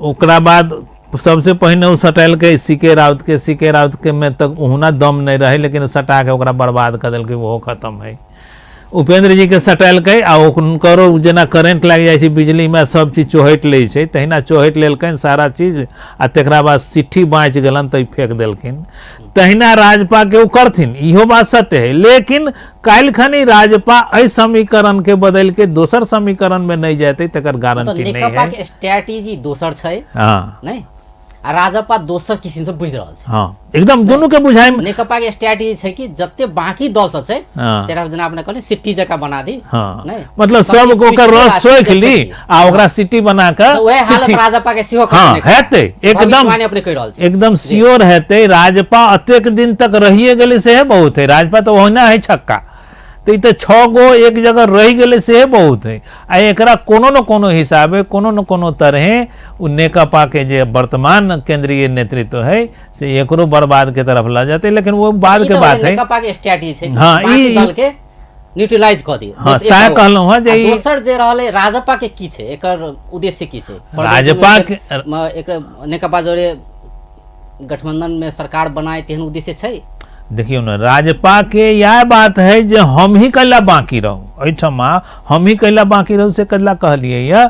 [SPEAKER 2] ओकरा बाद सबसे पहिने ओ सटेलकै सी के राउत के, सी के राउत के में तक ओहुना दम नहीं रहे, लेकिन सटा के ओकरा बर्बाद कऽ देलकै, ओहो खत्म है। उपेंद्र जी के सटेलकै आ हुनकरो जेना करेंट लागि जाइ छै बिजलीमे, सब चीज चोहटि लै छै, तहिना चोहटि लेलकनि सारा चीज आ तकरा बाद सिट्ठी बाँचि गेलनि तऽ फेक देलखिन। तहिना राजपा के ओ करथिन, इहो बात सत्य है, लेकिन काल्हि खनी राजपा एहि समीकरण के बदलि के दोसर समीकरण में नहीं जेतै तकर गारंटी नहीं
[SPEAKER 1] नेकपा
[SPEAKER 2] है।
[SPEAKER 1] के स्ट्रेटेजी दोसर छै।
[SPEAKER 2] हाँ।
[SPEAKER 1] नहीं आ राजपा दोसर किसिम से बुझि रहल छै।
[SPEAKER 2] हाँ, एकदम दुनू के बुझाइ में
[SPEAKER 1] नेकपा के स्ट्रेटेजी छै कि जते बाकी दल सब छै,
[SPEAKER 2] हाँ।
[SPEAKER 1] तेरा जेना अपने कहली सिट्टी जकाँ बना दी।
[SPEAKER 2] हाँ।
[SPEAKER 1] नहीं?
[SPEAKER 2] मतलब
[SPEAKER 1] सब
[SPEAKER 2] सब
[SPEAKER 1] चीज
[SPEAKER 2] ओकर रस
[SPEAKER 1] चूसि
[SPEAKER 2] सोखि
[SPEAKER 1] ली,
[SPEAKER 2] ली आ ओकरा सिट्टी बना कऽ
[SPEAKER 1] तऽ वएह हालत
[SPEAKER 2] सिट्टी-
[SPEAKER 1] राजपा के सेहो
[SPEAKER 2] हाँ,
[SPEAKER 1] करने के।
[SPEAKER 2] हेतै, एकदम।
[SPEAKER 1] भविष्यवाणी अपने कहि रहल छी।
[SPEAKER 2] एकदम श्योर हेतै। राजपा अतेक दिन तक रहिए गेलै सेहे बहुत है, राजपा तऽ ओहिना है छक्का, तऽ ई तऽ 6 गो एक जगह रहि गेलै सेहे बहुत है। आ एकरा कोनो न कोनो हिसाबे कोनो न कोनो तरहे ओ नेकपा के जे वर्तमान केंद्रीय नेतृत्व है से एकरो बर्बाद के तरफ लऽ जेतै, लेकिन वो बाद
[SPEAKER 1] ई
[SPEAKER 2] के
[SPEAKER 1] तऽ
[SPEAKER 2] बात है।
[SPEAKER 1] नेकपा के स्ट्रेटेजी छै कि
[SPEAKER 2] हाँ,
[SPEAKER 1] बाकी
[SPEAKER 2] ई-
[SPEAKER 1] दल के न्यूट्रलाइज कऽ दियौ।
[SPEAKER 2] हाँ,
[SPEAKER 1] बस
[SPEAKER 2] सएह
[SPEAKER 1] एकर
[SPEAKER 2] कहलहुँ हँ जे
[SPEAKER 1] आ
[SPEAKER 2] ई-
[SPEAKER 1] दोसर जे रहलै राजपा के की छै, एकर उद्देश्य की छै?
[SPEAKER 2] राजपा के-
[SPEAKER 1] एकर नेकपा जोड़े गठबंधन में सरकार बनाए तेहन उद्देश्य छै?
[SPEAKER 2] देखियौ ने, राजपा के इएह बात है जे हम ही कैला बाकी रहू, एहिठमा हम ही कैला बाकी रहू से कैला कहलियै यऽ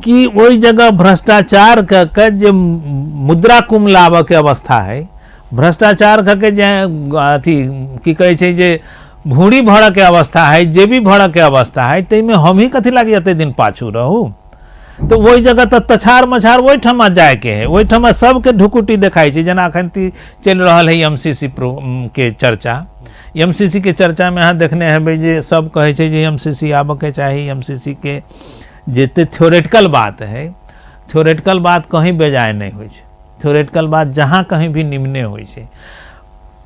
[SPEAKER 2] कि ओहि जगह भ्रष्टाचार कऽ के जे मुद्रा कुम लाबऽ के अवस्था है, भ्रष्टाचार कऽ के जे अथी की कहै छै जे भूरी भरऽ के अवस्था है, जेबी भरऽ के अवस्था है, ताहिमे हम ही कथी लागी एते दिन पाछू रहू। तऽ ओहि जगह तऽ तछार मछार ओहिठमा जायके है, ओहिठमा सबके ढुकुटी देखाइ छै। जेना एखन चलि रहल है एम सी सी के चर्चा, एम सी सी के चर्चामे अहाँ देखने हेबै जे सब कहै छै जे एम सी सी आबऽके चाही। एम सी सी के जते थ्योरेटिकल बात है, थ्योरेटिकल बात कहीं बेजाय नहि होइ छै, थ्योरेटिकल बात जहाँ कहीं भी निम्ने होइ छै।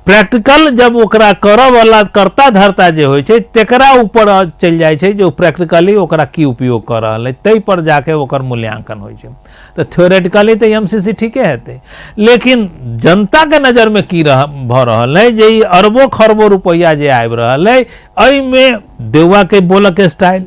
[SPEAKER 2] प्रैक्टिकल जब ओकरा करऽ वाला कर्ता धर्ता जे होइ छै तेकरा ऊपर चलि जाइ छै जे ओ प्रैक्टिकली ओकरा की उपयोग कऽ रहल है, ताहि पर जाके ओकर मूल्यांकन होइ छै। तऽ थ्योरेटिकली तऽ एम सी सी ठीके हेतै, लेकिन जनताके नजरमे की भऽ रहल है जे ई अरबो खरबो रुपैआ जे आबि रहल है एहिमे देउवाके बोलऽके स्टाइल,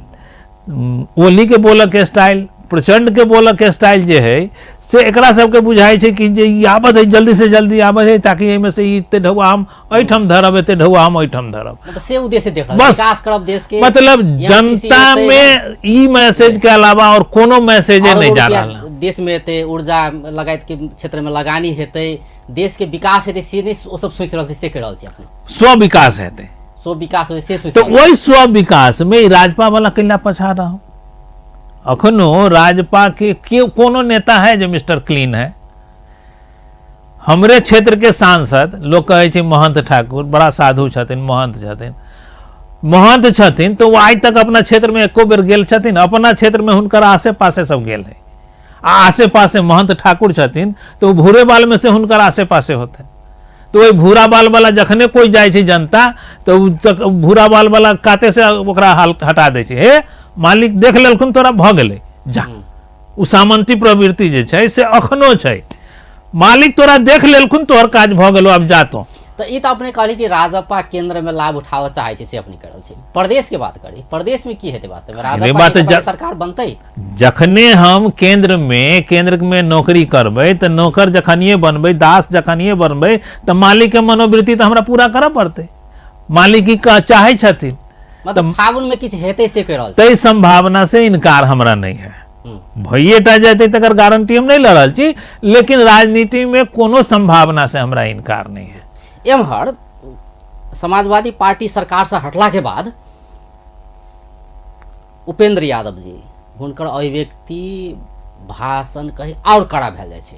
[SPEAKER 2] ओलीके बोलऽके स्टाइल, प्रचंडके बोलऽके स्टाइल जे है से एकरा सबके बुझाइ छै कि जे ई आबत है जल्दी से जल्दी आबत है ताकि एहिमे से ई एते ढौआ हम एहिठाम धरब, एते ढौआ हम एहिठाम धरब।
[SPEAKER 1] मतलब से उद्देश्य देख रहल,
[SPEAKER 2] बस।
[SPEAKER 1] विकास करब देश के,
[SPEAKER 2] मतलब
[SPEAKER 1] M C C
[SPEAKER 2] जनता
[SPEAKER 1] एतै,
[SPEAKER 2] में ई मैसेज के अलावा और कोनो मैसेजे
[SPEAKER 1] अरबों
[SPEAKER 2] नहीं जा
[SPEAKER 1] रुपया
[SPEAKER 2] रहल है।
[SPEAKER 1] देश में एतै, ऊर्जा लगायत के क्षेत्र में लगानी हेतै, देश के विकास हेतै, से नहीं ओ सब सोचि रहल छै, से कहि रहल छी अपने।
[SPEAKER 2] स्व विकास हेतै,
[SPEAKER 1] स्व विकास होइ से सोचि
[SPEAKER 2] तऽ
[SPEAKER 1] रहल छी।
[SPEAKER 2] ओहि स्व विकास में ई राजपा वाला कैला पछा रहो। अखनो राजपा के कोनो नेता है जे मिस्टर क्लीन है? हमरे क्षेत्र के सांसद लोग कहै छै महंत ठाकुर बड़ा साधु छथिन, महंत छथिन, महंत छथिन तो वो आइ तक अपना क्षेत्र में एको बेर गेल छथिन? अपना क्षेत्र में हुनकर आसे पासे सब गेल है, आ आसे पासे महंत ठाकुर छथिन तो वो भूरे बाल में से हुनकर आसे पासे होते, तो वही भूरा बाल वाला जखने कोई जाइ छै जनता तो उ तक भूरा बाल वाला काते से ओकरा हाल हटा दै छै, हे मालिक देख लेलखुन तोरा भऽ गेलै जा। उ सामंती प्रवृत्ति जे छै से अखनो छै, मालिक तोरा देख लेलखुन तोहर काज भऽ गेलो आब जा तो।
[SPEAKER 1] तऽ ई तऽ अपने कहली कि राजपा केंद्र में लाभ उठाबऽ चाहै छै, से अपने करल छी। प्रदेश के बात करी, प्रदेश में की हेतै वास्तव में? राजपा
[SPEAKER 2] बात
[SPEAKER 1] के
[SPEAKER 2] ज-
[SPEAKER 1] सरकार बनतै?
[SPEAKER 2] जखने हम केंद्र में नौकरी करबै तऽ नौकर जखनिए बनबै, दास जखनिए बनबै, तऽ मालिक के मनोवृत्ति तऽ हमरा पूरा करऽ पड़तै। मालिक की चाहै छथिन?
[SPEAKER 1] मतलब फागुन में किछु हेतै से कहि रहल छी।
[SPEAKER 2] ताहि संभावना से इनकार हमरा नहीं है। भइए टा जेतै तकर गारंटी हम नहीं लऽ रहल छी, लेकिन राजनीति में कोनो संभावना से हमरा इनकार नहीं है।
[SPEAKER 1] एम्हर समाजवादी पार्टी सरकार से हटला के बाद उपेंद्र यादव जी हुनकर अभिव्यक्ति भाषण कही और कड़ा भेल जाइ छै,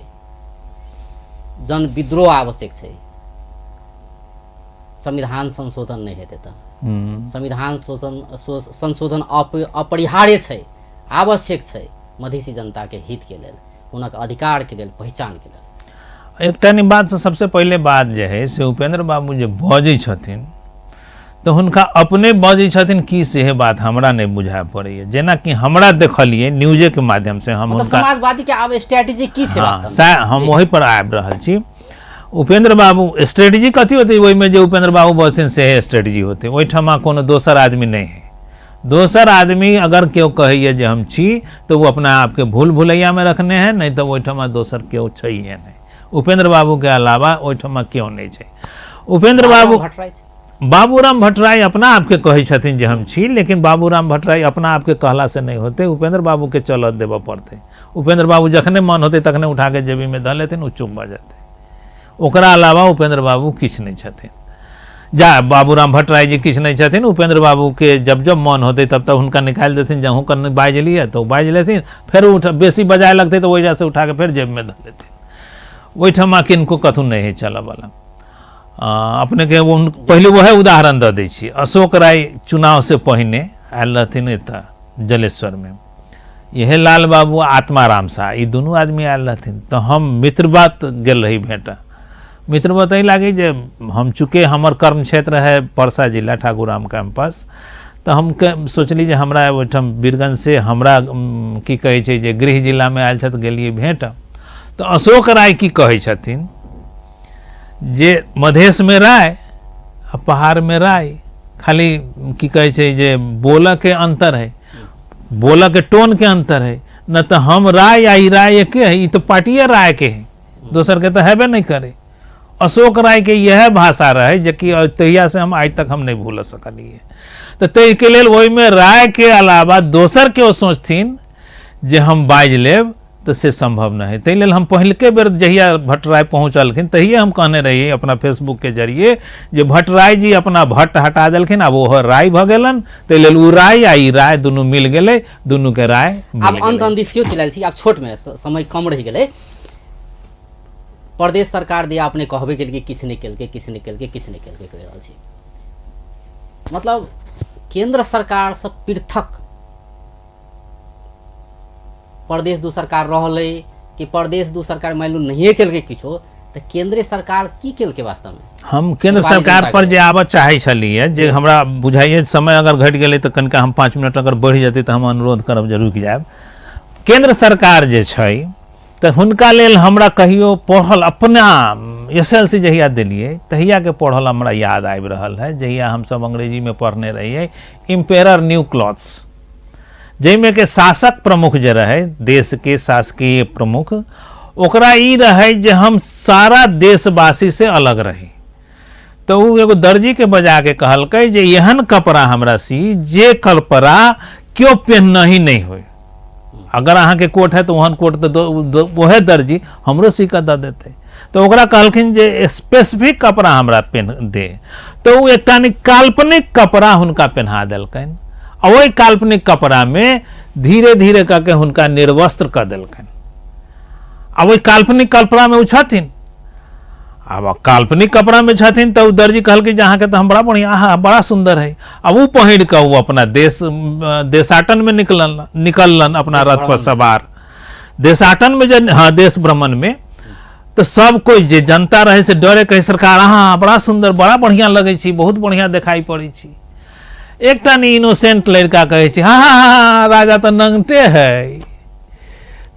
[SPEAKER 1] जन विद्रोह आवश्यक छै, संविधान संशोधन नहि हेतै तऽ संविधान संशोधन अपरिहार्य छै, आवश्यक छै मधेसी जनता के हित के लेल, हुनक अधिकार के लेल, पहचान के लेल।
[SPEAKER 2] एकटा नि बात सबसे पहिले बात जे है से उपेंद्र बाबू जे बजै छथिन तऽ हुनका अपने बजै छथिन की से बात हमरा नहि बुझाय पड़ैया। जेनाकि हमरा देखलियै न्यूजे के माध्यम से हम
[SPEAKER 1] मतलब
[SPEAKER 2] हुनका
[SPEAKER 1] समाजवादी के आब स्ट्रेटेजी की छै
[SPEAKER 2] हाँ,
[SPEAKER 1] वास्तव में?
[SPEAKER 2] हम ओहि पर आबि रहल छी। उपेंद्र बाबू स्ट्रेटजी कथी होतै? ओहिमे जे उपेंद्र बाबू बजथिन सेहे स्ट्रेटजी होतै, ओहिठमा कोनो दोसर आदमी नहि है। दोसर आदमी अगर केओ कहैया जे हम छी तऽ ओ अपना आपके भूल भुलैयामे रखने है, नहीं तऽ ओहिठमा दोसर केओ छैहे नहि। उपेंद्र बाबू के अलावा ओहिठमा केओ नहि छै। उपेंद्र बाबू
[SPEAKER 1] भट्टराई छै।
[SPEAKER 2] बाबूराम भट्टराई अपना आपके कहै छथिन जे हम छी, लेकिन बाबूराम भट्टराई अपना आपके कहला से नहीं होते, उपेंद्र बाबू के चलत देबऽ पड़तै। उपेंद्र बाबू जखने मन होतै तखने उठा के जेबी में धऽ लेथिन, ओ चुप भऽ जेतै। ओकरा अलावा उपेंद्र बाबू किछु नहि छथिन। जा बाबूराम भट्टराई जी किछु नहि छथिन। उपेंद्र बाबू के जब जब मन होतै तब तब हुनका निकालि देथिन, जहूँ कनि बाजि लिअ तऽ ओ बाजि लेथिन, फेर उठ बेसी बजाय लगतै तऽ ओहिजा से उठा के फेर जेब में धऽ लेथिन। ओहिठमा किनको कथू नहि है चलऽवला। अपने के पहिले वएह उदाहरण दऽ दै छी। अशोक राय चुनाव से पहिने आयल रहथिन एतऽ जलेश्वर में, इहे लाल बाबू आत्माराम शाह ई दुनू आदमी आयल रहथिन। तऽ हम मित्रवत गेल रही भेंट। मित्रवत एहि लागी जे हम चूँकि हमर कर्म क्षेत्र है परसा जिला ठाकुराम कैंपस, तऽ हम सोचली जे हमरा ओहिठाम वीरगंज से हमरा की कहै छै जे गृह जिलामे आयल छथि, गेलियै भेंट। तऽ अशोक राय की कहै छथिन जे मधेशमे राय आ पहाड़मे राय, खाली की कहै छै जे बोलऽके अंतर है, बोलऽके टोनके अंतर है, न तऽ हम राय आ ई राय एके है, ई तऽ पार्टिए राय के है, दोसर के तऽ हेबे नहीं करे। अशोक राय के यह भाषा रहे जेकि तहिया से हम आइ तक हम नहीं भूल सकलिए। तऽ ताहिके लेल ओहिमे राय के अलावा दोसर केओ सोचथिन जे हम बाजि लेब तऽ से संभव नहि है। ताहि लेल हम पहिलके बेर जहिया भट्टराय पहुँचलखिन तहिए हम कहने रहियै अपना फेसबुक के जरिए जे भट्टराय जी अपना भट्ट हटा देलखिन, आब ओहो राय भऽ गेलन, ताहि लेल ओ राय आ ई राय दुनू मिल गेलै, दुनू के राय मिल
[SPEAKER 1] आब अंत
[SPEAKER 2] गेलै।
[SPEAKER 1] अंत दिस सेहो चलि आयल छी, आब छोट में समय कम रहि गेलै। प्रदेश सरकार दिया अपने कहबे केलकै किछु नहि केलकै, किछु नहि केलकै, किछु नहि केलकै कहि रहल छी। मतलब केंद्र सरकार से पृथक प्रदेश दू सरकार रहलै कि प्रदेश दू सरकार मानि लू नहिए केलकै किछो, तऽ केंद्रीय सरकार की केलकै वास्तवमे?
[SPEAKER 2] हम केंद्र
[SPEAKER 1] नेपाली
[SPEAKER 2] सरकार
[SPEAKER 1] जनता
[SPEAKER 2] पर
[SPEAKER 1] के
[SPEAKER 2] जे आबऽ चाहै छलियै जे हमरा बुझाइए समय अगर घटि गेलै तऽ कनिका हम 5 मिनट अगर बढ़ि जेतै तऽ हम अनुरोध करब जे रुकि जायब। केंद्र सरकार जे छै तऽ हुनका लेल हमरा कहियो पढ़ल अपना SLC जहिया देलियै तहियाके पढ़ल हमरा याद आबि रहल है, जहिया हमसब अंग्रेजीमे पढ़ने रहियै इम्पेरर न्यू क्लॉथ्स, जाहिमे के शासक प्रमुख जे रहै देशके शासकीय प्रमुख, ओकरा ई रहै जे हम सारा देशवासी से अलग रही। तऽ ओ एगो दर्जीके बजाके कहलकै जे एहन कपड़ा हमरा सी जे कपड़ा केओ पेहनही नहि होय, अगर अहाँके कोट है तऽ ओहन कोट तऽ ओहे दर्जी हमरो सी कऽ दऽ देतै। तऽ ओकरा कहलखिन जे स्पेसिफिक कपड़ा हमरा पेन दे, तऽ ओ एकटा काल्पनिक कपड़ा हुनका पेन्हा देलकनि आ ओहि काल्पनिक कपड़ामे धीरे धीरे कऽ के हुनका निर्वस्त्र कऽ देलकनि। आ ओहि काल्पनिक कपड़ामे ओ छथिन, आब काल्पनिक कपड़ामे छथिन तऽ ओ दर्जी कहलकै जे अहाँके तऽ हम बड़ा बढ़िआँ, अहाँ बड़ा सुन्दर है। आ ओ पहिर कऽ ओ अपना देशाटनमे निकललन अपना रथ पर सवार देशाटनमे जे, हाँ देश भ्रमणमे, तऽ सब कोइ जे जनता रहै से डरे कहै सरकार अहाँ बड़ा सुन्दर बड़ा बढ़िआँ लगै छी, बहुत बढ़िआँ देखाइ पड़ै छी। एकटा ने इनोसेंट लड़का कहै छै हाँ हाँ हाँ राजा तऽ नंगटे है।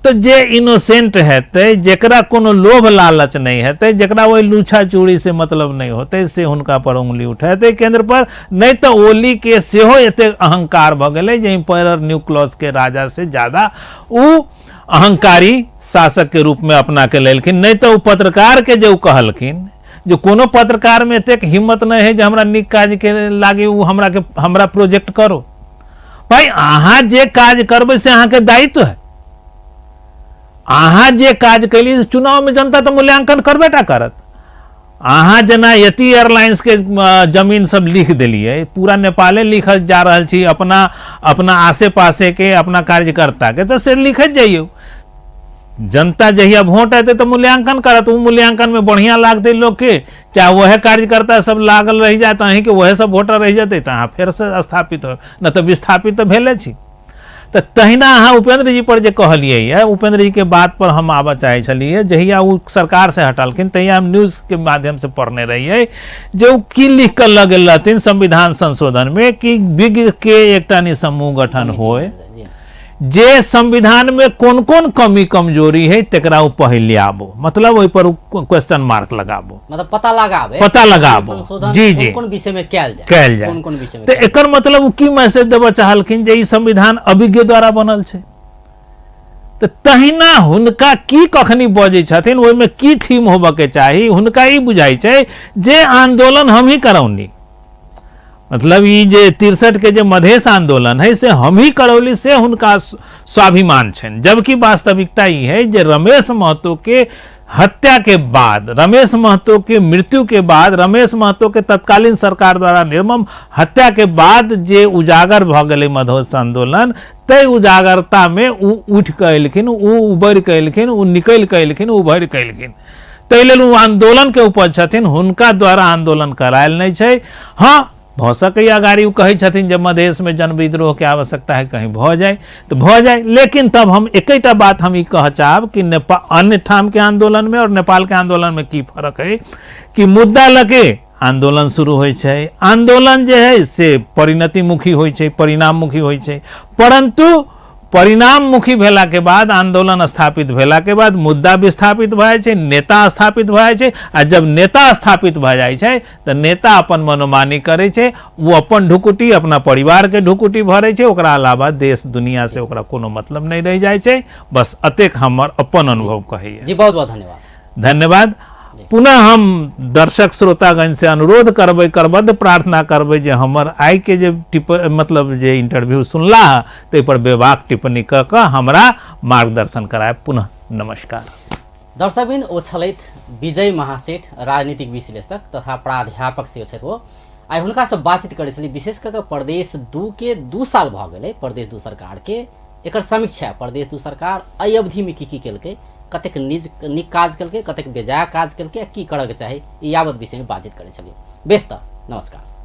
[SPEAKER 2] तऽ तऽ जे इनोसेंट हेतै, जेकरा कोनो लोभ लालच नहि हेतै, जेकरा ओहि लूछा चूड़ी से मतलब नहि होतै, से हुनका पर उंगली उठेतै केंद्र पर। नहि तऽ ओली के सेहो एतेक अहंकार भऽ गेलै जे एम्पायर न्यूक्लियस के राजा से ज्यादा ओ अहंकारी शासक के रूप में अपना के लेलखिन। नहि तऽ ओ पत्रकार के जे ओ कहलखिन जे कोनो पत्रकार में एतेक हिम्मत नहि है जे हमरा नीक काज के लागे ओ हमरा के हमरा प्रोजेक्ट करो। भाई अहाँ जे काज करबै से अहाँके दायित्व है। अहाँ जे काज कैली चुनाव में जनता तऽ मूल्यांकन करबे टा करत। अहाँ जेना यति एयरलाइंस के जमीन सब लिख देलियै, पूरा नेपाले लिखल जा रहल छी अपना अपना आसे पासे के अपना कार्यकर्ता के, तऽ से लिखैत जइयौ। जनता जहिया वोट एतै तऽ मूल्यांकन करत, ओ मूल्यांकन में बढ़िया लागतै लोक के, चाहे वह कार्यकर्ता सब लागल रहि जाए तऽ अहींके वएह सब वोटर रहि जेतै तऽ अहाँ फेरसँ स्थापित हो, नहि तऽ विस्थापित तऽ भेले छी। तऽ तहिना अहाँ उपेंद्र जी पर जे कहलियै ये, उपेंद्र जी के बात पर हम आबऽ चाहै छलियै। जहिया ओ सरकार से हटलखिन तहिया हम न्यूज के माध्यम से पढ़ने रहियै जे ओ की लिख कऽ लऽ गेल रहथिन संविधान संशोधन में कि विज्ञ के एकटा नि समूह गठन होय जे संविधान में कोन कोन कमी कमजोरी है तेकरा ओ पहिले आबो, मतलब ओहि पर क्वेश्चन मार्क लगाबो,
[SPEAKER 1] मतलब पता लगाबे,
[SPEAKER 2] पता लगाबो, जी जी,
[SPEAKER 1] कोन विषय में कयल जाय,
[SPEAKER 2] कयल जाय,
[SPEAKER 1] कोन कोन विषय में।
[SPEAKER 2] तऽ एकर मतलब ओ की मैसेज देबऽ चाहलखिन जे ई संविधान अभिज्ञ द्वारा बनल छै। तऽ तहिना हुनका की कखनी बजै छथिन, ओहिमे की थीम होबऽ के चाही, हुनका ई बुझाइ छै जे आंदोलन हम ही करौनी, मतलब ई जे 63 के जे मधेश आंदोलन है से हम ही करौली, से हुनका स्वाभिमान छनि। जबकि वास्तविकता ई है जे रमेश महतो के हत्या के बाद, रमेश महतो के मृत्यु के बाद, रमेश महतो के तत्कालीन सरकार द्वारा निर्मम हत्या के बाद जे उजागर भऽ गेलै मधेश आंदोलन, ताहि उजागरता में ओ उठि कऽ एलखिन, ओ उभरि कऽ एलखिन, ओ निकलि कऽ एलखिन, उभरि कऽ एलखिन। ताहि लेल ओ आंदोलन के उपज छथिन, हुनका द्वारा आंदोलन करायल नहि छै। हाँ, भऽ सकैए अगाड़ी ओ कहै छथिन जे मधेशमे जन विद्रोह के आवश्यकता है, कहीं भऽ जाय तऽ भऽ जाय। लेकिन तब हम एकेटा बात हम ई कहऽ चाहब कि अन्य ठाम के आंदोलन में और नेपाल के आंदोलन में की फर्क है कि मुद्दा लगे आंदोलन शुरू होइ छै, आंदोलन जे है से परिणतिमुखी होइ छै, परिणाममुखी होइ छै, परंतु परिणाममुखी भेला के बाद, आंदोलन स्थापित भेला के बाद मुद्दा विस्थापित भऽ जाइ छै, नेता स्थापित भऽ जाइ छै, आ जब नेता स्थापित भऽ जाइ छै तऽ नेता अपन मनोमानी करै छै, ओ अपन ढुकुटी अपना परिवार के ढुकुटी भरै छै, ओकरा अलावा देश दुनिया से ओकरा कोनो मतलब नहि रहि जाइ छै। बस अतेक हमर अपन अनुभव कहैया।
[SPEAKER 1] जी, बहुत बहुत धन्यवाद।
[SPEAKER 2] धन्यवाद। पुनः हम दर्शक श्रोतागण से अनुरोध करबै, करबद्ध प्रार्थना करबै जे हमर आइ के जे मतलब जे इंटरव्यू सुनला ताहि पर बेबाक टिप्पणी कऽ कऽ हमरा मार्गदर्शन करायब। पुनः नमस्कार।
[SPEAKER 1] दर्शकबिन, ओ छलथि विजय महासेठ, राजनीतिक विश्लेषक तथा प्राध्यापक सेहो छथि। ओ आइ हुनकासँ बातचीत करै छली विशेष कऽ कऽ प्रदेश 2 के 2 साल भऽ गेलै प्रदेश 2 सरकारके, एकर समीक्षा प्रदेश 2 सरकार एहि अवधिमे की की केलकै, कतेक नीक काज केलकै, कतेक बेजाय काज केलकै आ की करऽके चाही, ई यावत विषयमे बातचीत करै छलियै। बेस तऽ नमस्कार।